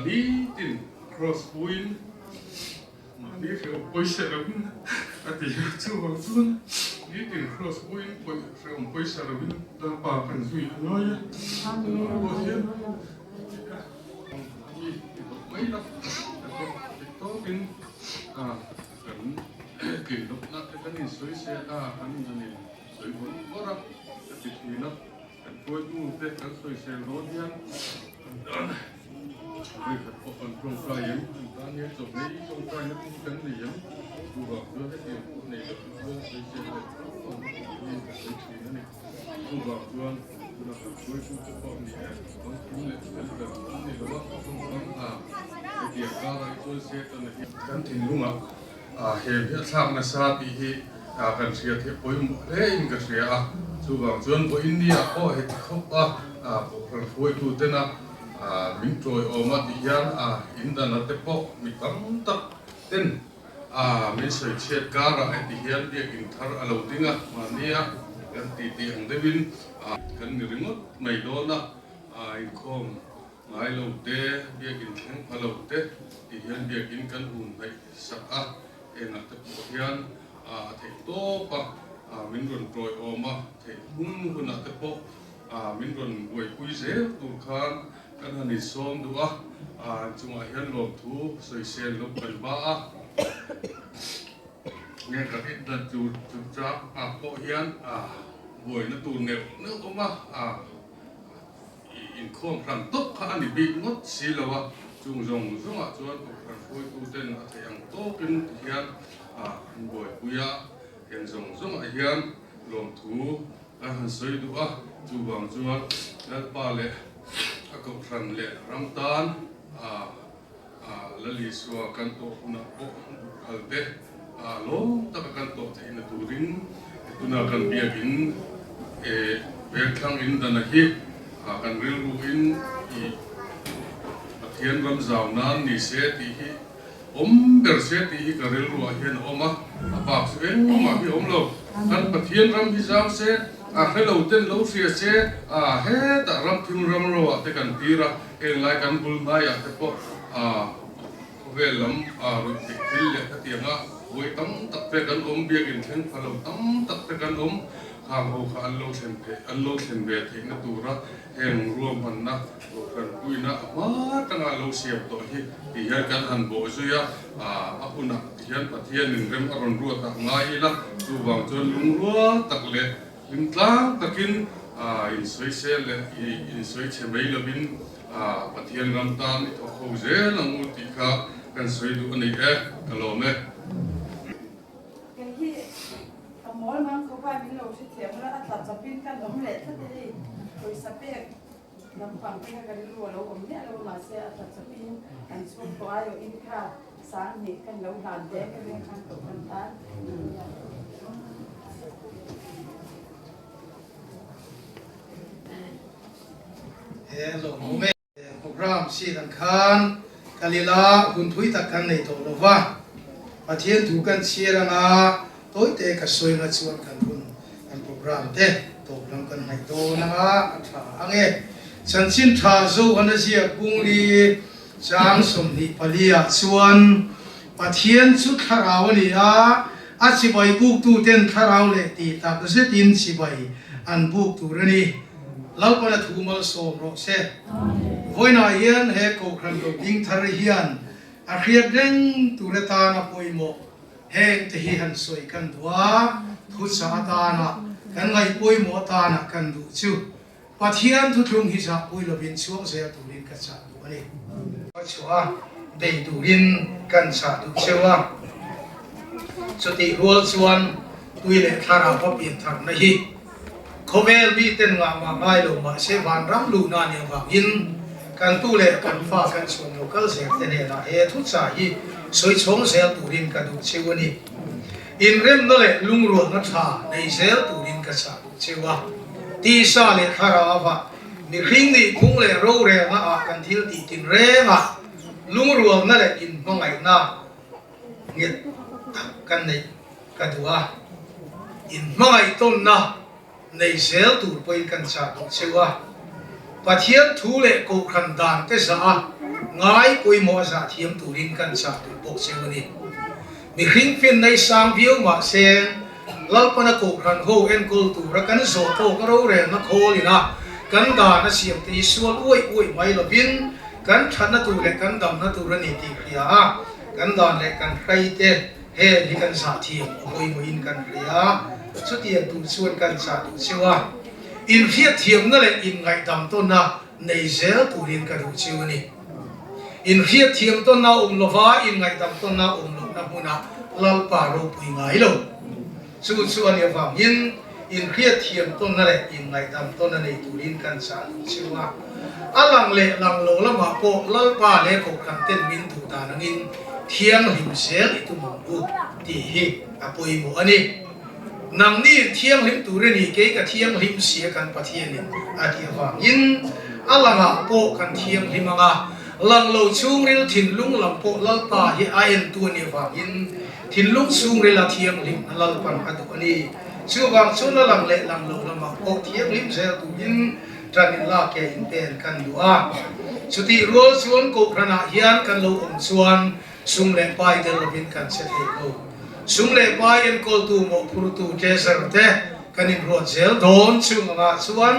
nitin cross puiin Mahni hreuh pawisa lo in a ti a, chuvang chuan Nitin Kraws pawhin pawih hrehawm pawisa lovin Lalpa kan zui a ngai a. Tunah pawh hian ti a mi ti tawh mai la, ka tawk dik tawkin kan tlin lohna te kan insawisel a, kan inhanin sawi vawrh vawrh a, ka ti thin a. Kan hruaitu te kan sawisel dawn hian vawikhat pawh kan tawngtai em? An tan hian chawhmei tawngtaina pum kan nei em? Chuvang chuan hetiang pawh nei loh hi chuan sawisel leh tawng tawng hi ka sawi thin a ni. Chuvang chuan tuna kan hruaitu te pawh ni e, bangkim leh fel ber an ni lo a, tawngkam a hetiang karah hi chuan Setana hi kan thinlungah he hi a thlak nasa tih hi kan hriat hi a pawimawh hle in ka hria a, chuvang chuan vawiin ni ah pawh heti khawp a kohhran hruaitu tena min tawiawm a tih hian in dana te pawh mi tam tak ten min sawi chhiat karah heti hian biakin thar a lo ding a, mahni a kan titi ang deuhin kan ni ringawt mai dawn a, inkhawm ngai lo te, biakin thleng pha lo te tih hian biakin kan hun hnaih sak a, engah te pawh hian a theih tawp a, min rawn tawiawm a, theih hun hunah te pawh min rawn buaipui zel tur khan kan han insawm duh a, chungah hian lawmthu sawisel lo kan ba a, nge kan indan tur chungchang ah pawh hian buaina tur neuh neuh awm a. Inkhawm hran tawp kha a ni bik ngawt si lo a, chung zawng zawngah chuan kohhran hruaituten a theih ang tawkin ti hian an buaipui a, eng zawng zawngah hian lawmthu kan han sawi duh a, chuvang chuan Lalpa leh a kohhran leh ram tan Lal Isua kan tawh hunah pawh duhkhal te lawm taka kan tawh theihna turin tuna kan biakin Vengthlang in dana hi kan rilru in i Pathian ram zau nan ni se tih hi awm ber se tih hi ka rilru ah hian a awm a, a bak chu engmah hi a awm lo. Kan Pathian ram hi zau se, a hrelo ten lo hria se, hetah ram thim ram ro ah te kan tir a, Heng lai kan bul hnaiah te pawh khawvel lam ruih theih thil leh khatianga buai tam tak te kan awm, biakinn thleng pha lo tam tak te kan awm, khang ho kha an lo thlen theih, an lo thlen ve theihna tura heng ruahmanna kohhran puina a hma tanga lo siam tawh hi ti hian kan han bawh zui a, a hunah ti hian Pathianin rem a rawn ruat ah ngai ila, chuvang chuan lungrual tak leh Hlimtlang takin insawisel leh insawichhe mai lovin Pathian ram tan i thawk ho zel ang u tih kha kan sawi duh a ni e, ka lawm e. Kei hi ka mawl mang khawp a, min lo hrethiam ula, a tla chawpin kan awm leh tlat e hei, pawisa pek lampang te kha ka rilru a lo awm miah lo a, mahse a tla chawpin an chhung tawh ai awh in kha 20 kan lo hlan ve ka ring khan koh kan tan. He lawmawm e. Program si dan khan kalila hun thui tak kan nei tawh lova, Pathian thu kan chhiar anga tawite ka sawi anga chuan kan hun kan program te tawp lam kan hnaih dawn anga a tha ang e. Chanchin tha Zohana ziak bungli Chang 24 ah chuan Pathian chu thlarau a ni a, a chibai buktuten thlarau leh tih tak zetin chibai an buk tur a ni. Lalpan a thu malsawm rawh se. Vawiinah hian he Kohhran lo ding thar hian a hriat reng tur atan a pawimawh heng te hi han sawi kan duh a, thuchah atana kan ngaih pawimawh atana kan duh chu Pathian thuthlung hi zahpui lovin chhuak zel turin ka chah duh a ni. Ka chhuah a, bei turin kan chah duh cheu a. Chutih rual chuan tui leh thlarau va pian tharna hi khawvel miten ngahmah ngai lo mahse vanram luhna a nih avangin kan tu leh kan fa kan chhuan lo kal zel te hnenah he thuchah hi sawi chhawng zel turin ka duh cheu a ni. Inremna leh lungrualna tha nei zel turin ka chah duh cheu a. Tisa leh thlarauva mihring nih phung leh rorelna ah kan thil tih tin reng a, lungrualna leh inhmangaihna nghet tak kan neih ka duh a, inhmangaihtawnna nei zel tur pawhin kan chah duh cheu a. Pathian thu leh kohhran dan te zah a, ngai pawimawh a zah thiam turin kan chah duh bawk cheu a ni. Mihring fin nei sang viau mahse. Lalpana Kohhran ho enkawl tura kan zawh tawk a rorelna khawl ina kan dan a siam te hi sual uaih uaih mai lovin kan thatna tur leh kan damna tur a ni tih hria a, kan dan leh kan hrai te heng hi kan zah thiam a pawimawhin kan hria. Chutiang tur chuan kan zah duh cheu a, inhriatthiamna leh inngaihdam tawnna nei zel turin ka duh cheu a ni. Inhriatthiam tawnna awm lova inngaihdam tawnna awm lohna hmunah Lalpa ropui ngai lo. Chu chu a nih avangin inhriatthiam tawnna leh inngaihdam tawnna nei turin kan chah duh cheu a. A lang leh lang lo lamah pawh Lalpa leh Kohhran ten min duh dan angin thianghlim zel i tum ang u tih hi a pawimawh a ni. Nangni thianghlim tur i ni, kei ka thianghlim si a kan Pathianin a tih avangin a langah pawh kan thianghlim ang a, lang lo chhungril thinlung lam pawh Lalpa hi a entu a nih avangin thinlung chhungrila thianghlim a Lalpan a duh a ni. Chuvang chuan a lang leh lang lo lamah pawh thianghlim zel turin ṭan in lak ke in pen kan duh a. Chutih rual chuan Kohhranah hian kan lo awm chuan Sum leh pai tel lovin kan che thei lo. Sum leh pai enkawltu mawhphurtu treasurer te kan inruat zel dawn. Chung angah chuan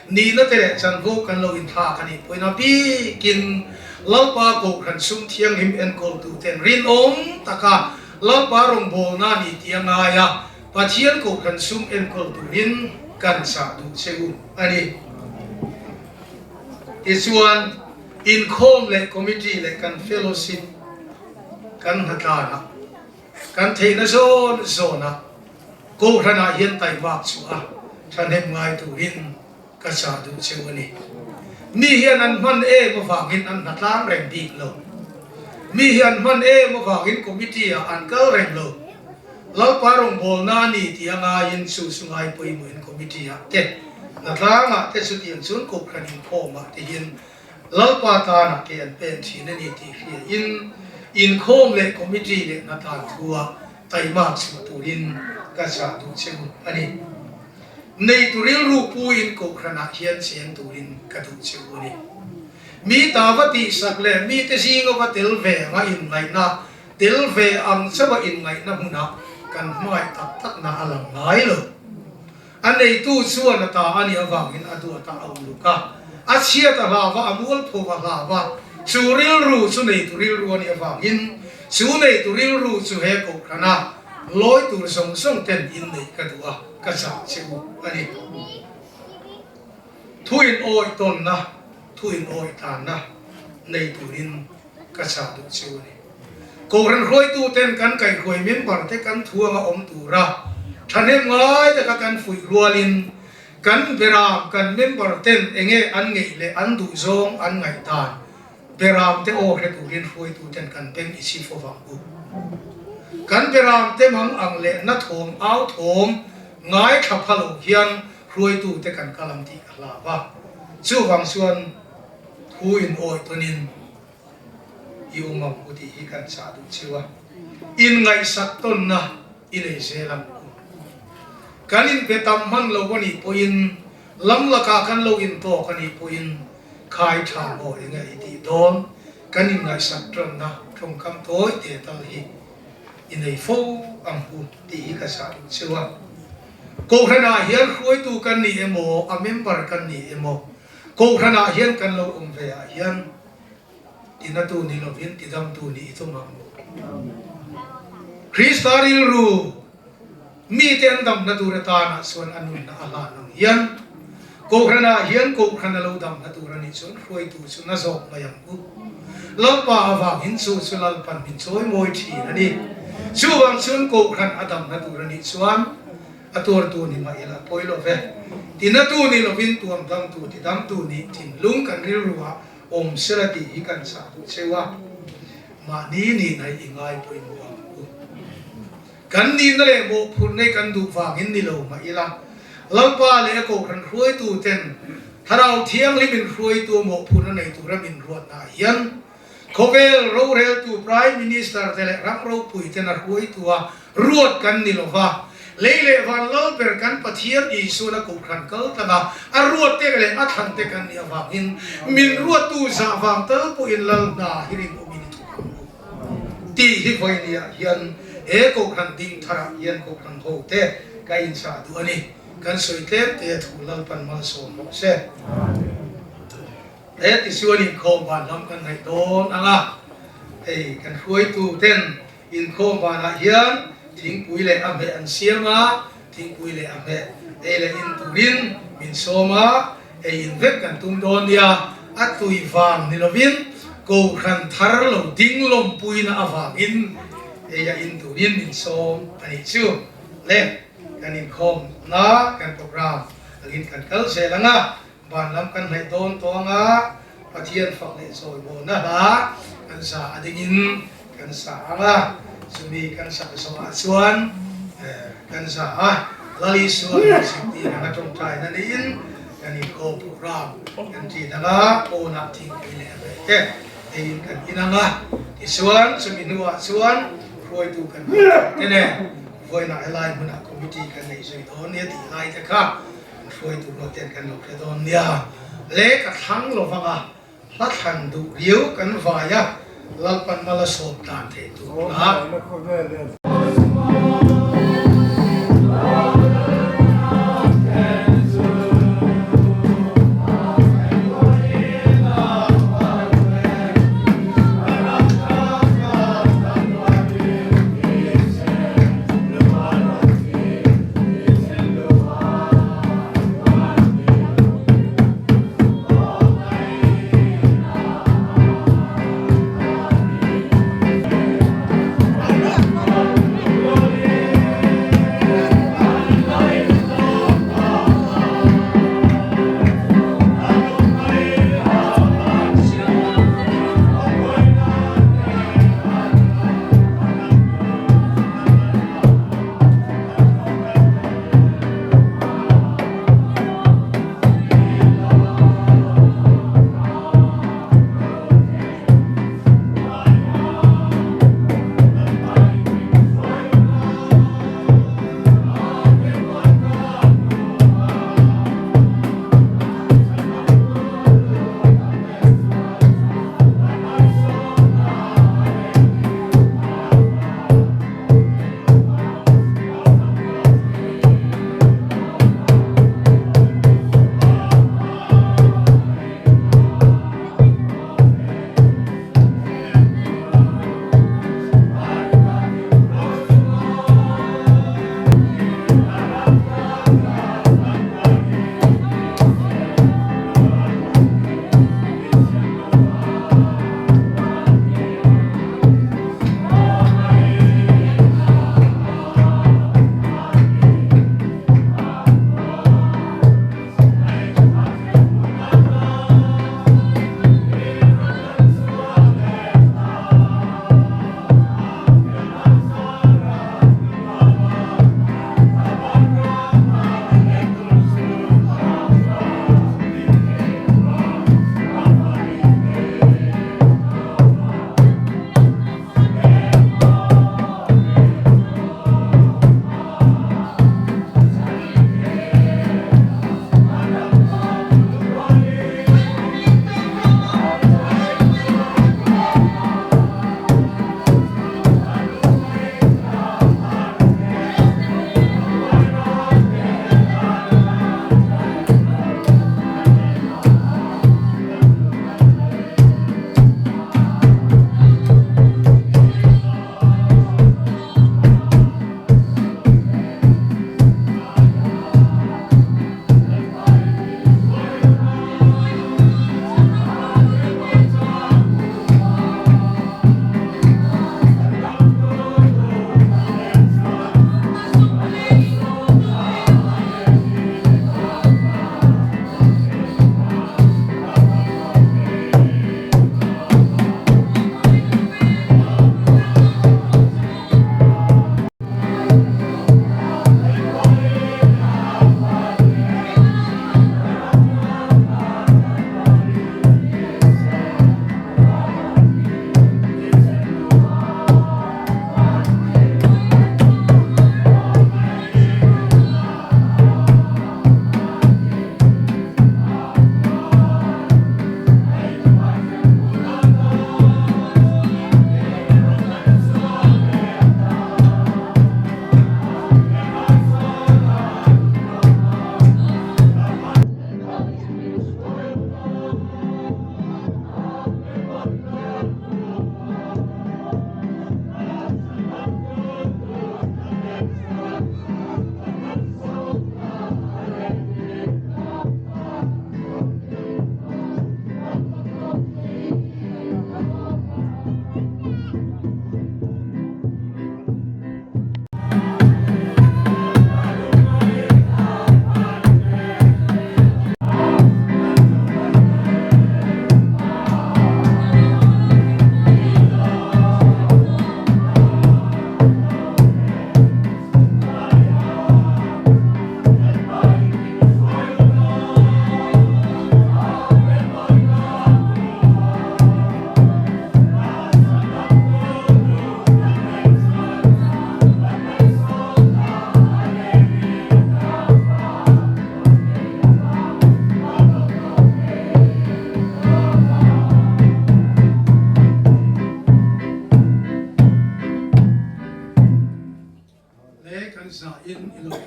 nihna te leh chanvo kan lo inthlak a nih pawhin a bikin Lalpa Kohhran sum thianghlim enkawltu ten rinawm taka Lalpa rawngbawlna ni tih a ngai a, Pathian Kohhran sum enkawl turin kan chah duh che u a ni. Tichuan. Inkhawm leh committee leh kan fellowship kan hnatlanah kan theihna zawn zawnah Kohhranah hian taihmak chhuah a thahnem ngai turin ka chah duh cheu a ni. Mi hian an hman em avangin an hnatlang reng bik lo. Mi hi an hman em avangin committee ah an kal reng lo. Lalpa rawngbawlna a ni tih a ngaiin chu chu ngai pawimawhin committee ah te Hnatlangah te chutiang chuan Kohhran inkhawmah te hian Lalpa tanah ke an pen thin a ni tih hriain inkhawm leh committee leh hnatlan thua taimak chhuah turin ka chah duh che u a ni. Nei tu rilru puiin Kohhranah hian cheng turin ka duh che u a ni. Mi ta va tihsak leh mite zinga va tel ve anga inngaihna Tel ve ang chauha inngaihna hmunah kan hmangaih tak takna a lang ngai lo. A neitu chuan a ta a nih avangin a duat a, a uluk a, a chhiat a hlau a, a mualpho a hlau a, chu rilru chu neitu rilru a nih avangin chu neitu rilru chu he kohhrana lawi tur zawng zawng ten inneih ka duh a, ka chah che u a ni. Thu in awih tawnna, thu in awih tlanna nei turin ka chah duh chu a ni. Kohhran hruaituten kan kaihhruai member te kan thuanga awm tura thahnem ngai taka kan fuih rualin kan beram kan member ten enge an ngeih leh an duh zawng an ngaihdan beram te aw hre turin hruaituten kan beng i chhi fo vang u. Kan beram te mang ang leh na thawm au thawm ngaithla pha lo hian hruaitute kan kal ang tih ka hlau a, chuvang chuan Thu in awih tawnin i awm ang u tih hi kan chah duh cheu a, in ngaihsak tawnna i nei zel ang u. Kan inpe tam hman lo a nih pawhin, lam lakah kan lo intawk a nih pawhin khai tha maw eng nge i tih dawn, kan inngaihsak tawnna tawngkam tawi te tal hi i nei fo ang u tih hi ka chah duh cheu a. Kohhranah hian hruaitu kan ni emaw, a member kan ni emaw, Kohhranah hian kan lo awm ve ah hian tinatu ni lovin tidamtu nih i tum ang u. Krista rilru mite an damna tur atanah chuan a nunna a hlan ang hian Kohhranah hian Kohhran a lo damna tur a nih chuan hruaitu chu na zawk mai ang u. Lalpa avangin chu chu Lalpan min chawi mawi thin a ni. Chuvang chuan Kohhran a damna tur a nih chuan A tuartu ni mah ila pawi lo ve. Tinatu ni lovin tuamdamtu tidamtu nih thinlung kan rilruah awm sela tih hi kan chah duh cheu a. Mahni nihna hi i ngai pawimawh ang u. Kan nihna leh mawhphurhna hi kan duh vangin ni lo mah ila, Lalpa leh a Kohhran hruaitu ten Thlarau Thianghlim in hruaitu mawhphurhna nei tura min ruatnaah hian Khawvel roreltu Prime Minister te leh ram ropui ten a hruaitu a ruat kan ni lova, lei leh van lal ber kan Pathian Isuan a Kohhran kal tlang a, a ruat te leh a thlan te kan nih avangin min ruattu zah vang tal pawhin lal hna hi rinawmin i thawk ang u tih hi vawinia hian. He Kohhran ding tharah hian Kohhran ho te ka inchah duh a ni. Kan sawi tlem te thu Lalpan malsawm rawh se. He tichuan inkhawm van lam kan ngaih dawn ang a, hei kan hruaitu ten inkhawm vanah hian thingpui leh a hmeh an siam a, thingpui leh a hmeh ei leh in turin min sawm a, ei in vek kan tum dawn nia, a tui vang ni lovin Kohhran thar lo ding lawmpuina avangin ei a in turin min sawm a nih chu le, kan inkhawm na kan program angin kan kal zel ang a. Van lam kan hnaih dawn tawng a, Pathian fak leh chawi bawlna hla kan sa a dingin kan sa ang a, chumi kan sak zawhah chuan kan sa a, Lal Isua min zirtir anga tawngtaina niin kan inkhawm program kan ṭin ang a, pawnah thingpui leh reh te eiin kan in ang a, tichuan chumi hnuah chuan hruaitu kan hmuh tawh te nen vawiinah helai hmunah committee kan neih zui dawn nia tih lai te kha Hruaitu ruat ten kan lo hre dawn nia. Le ka thlang lo vang a, hla thlan duh riau kan vai a, Lalpan mal a sawm tlan theih tur hla.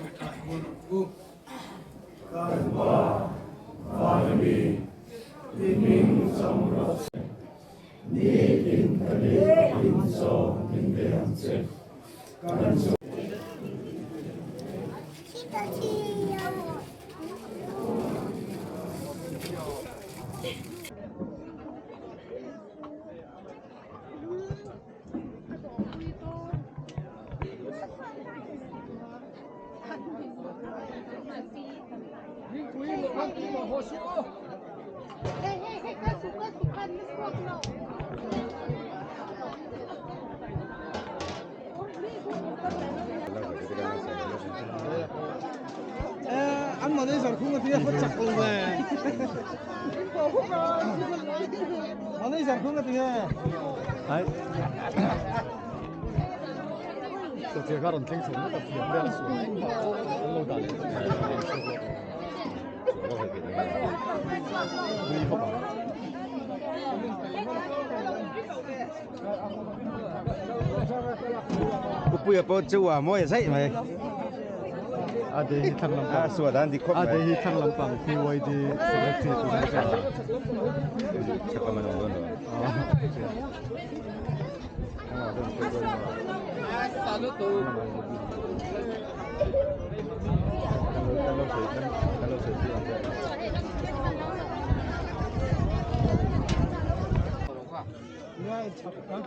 Tawngtai rual ang u. Kan Pa, Van mi, i hming chang rawh se. Nitin ka lehkhatin chaw min pe ang che. Kan chaw. An manager khung a tia phawt chak lo ve. Manager khung a tia. Ai. Chutiang kha rawn thleng chho ngawt a fiam vel a sual engmah an lo dah leh chu mai a rawn chhuak leh nui khawp ang. Pupuia pawh chu a mawi a zaih mai. A de hi thlang lampang. A suat an dik khawp mai. A de hi thlang lampang PYD secretary tur a ni a. Chak a man awm dawn lo.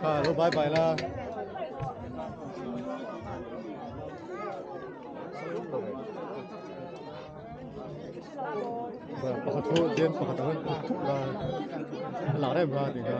Kha lo bye bye la. Pakhat chu jen pakhat ang thuk thuk la la rem la ti kha.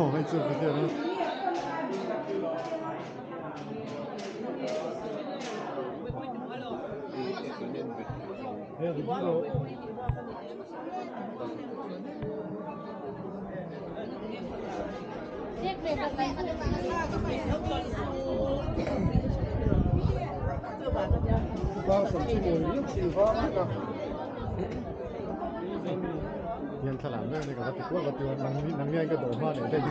Oh, hei chu ka hriat a. Hian thlalak mek ani ka va ti kual va tichuan nang nang hian ka dawh hma leh daih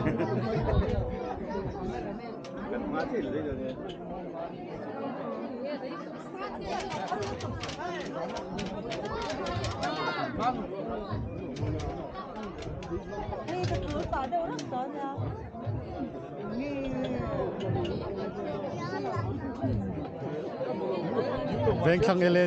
Vengthlang ele.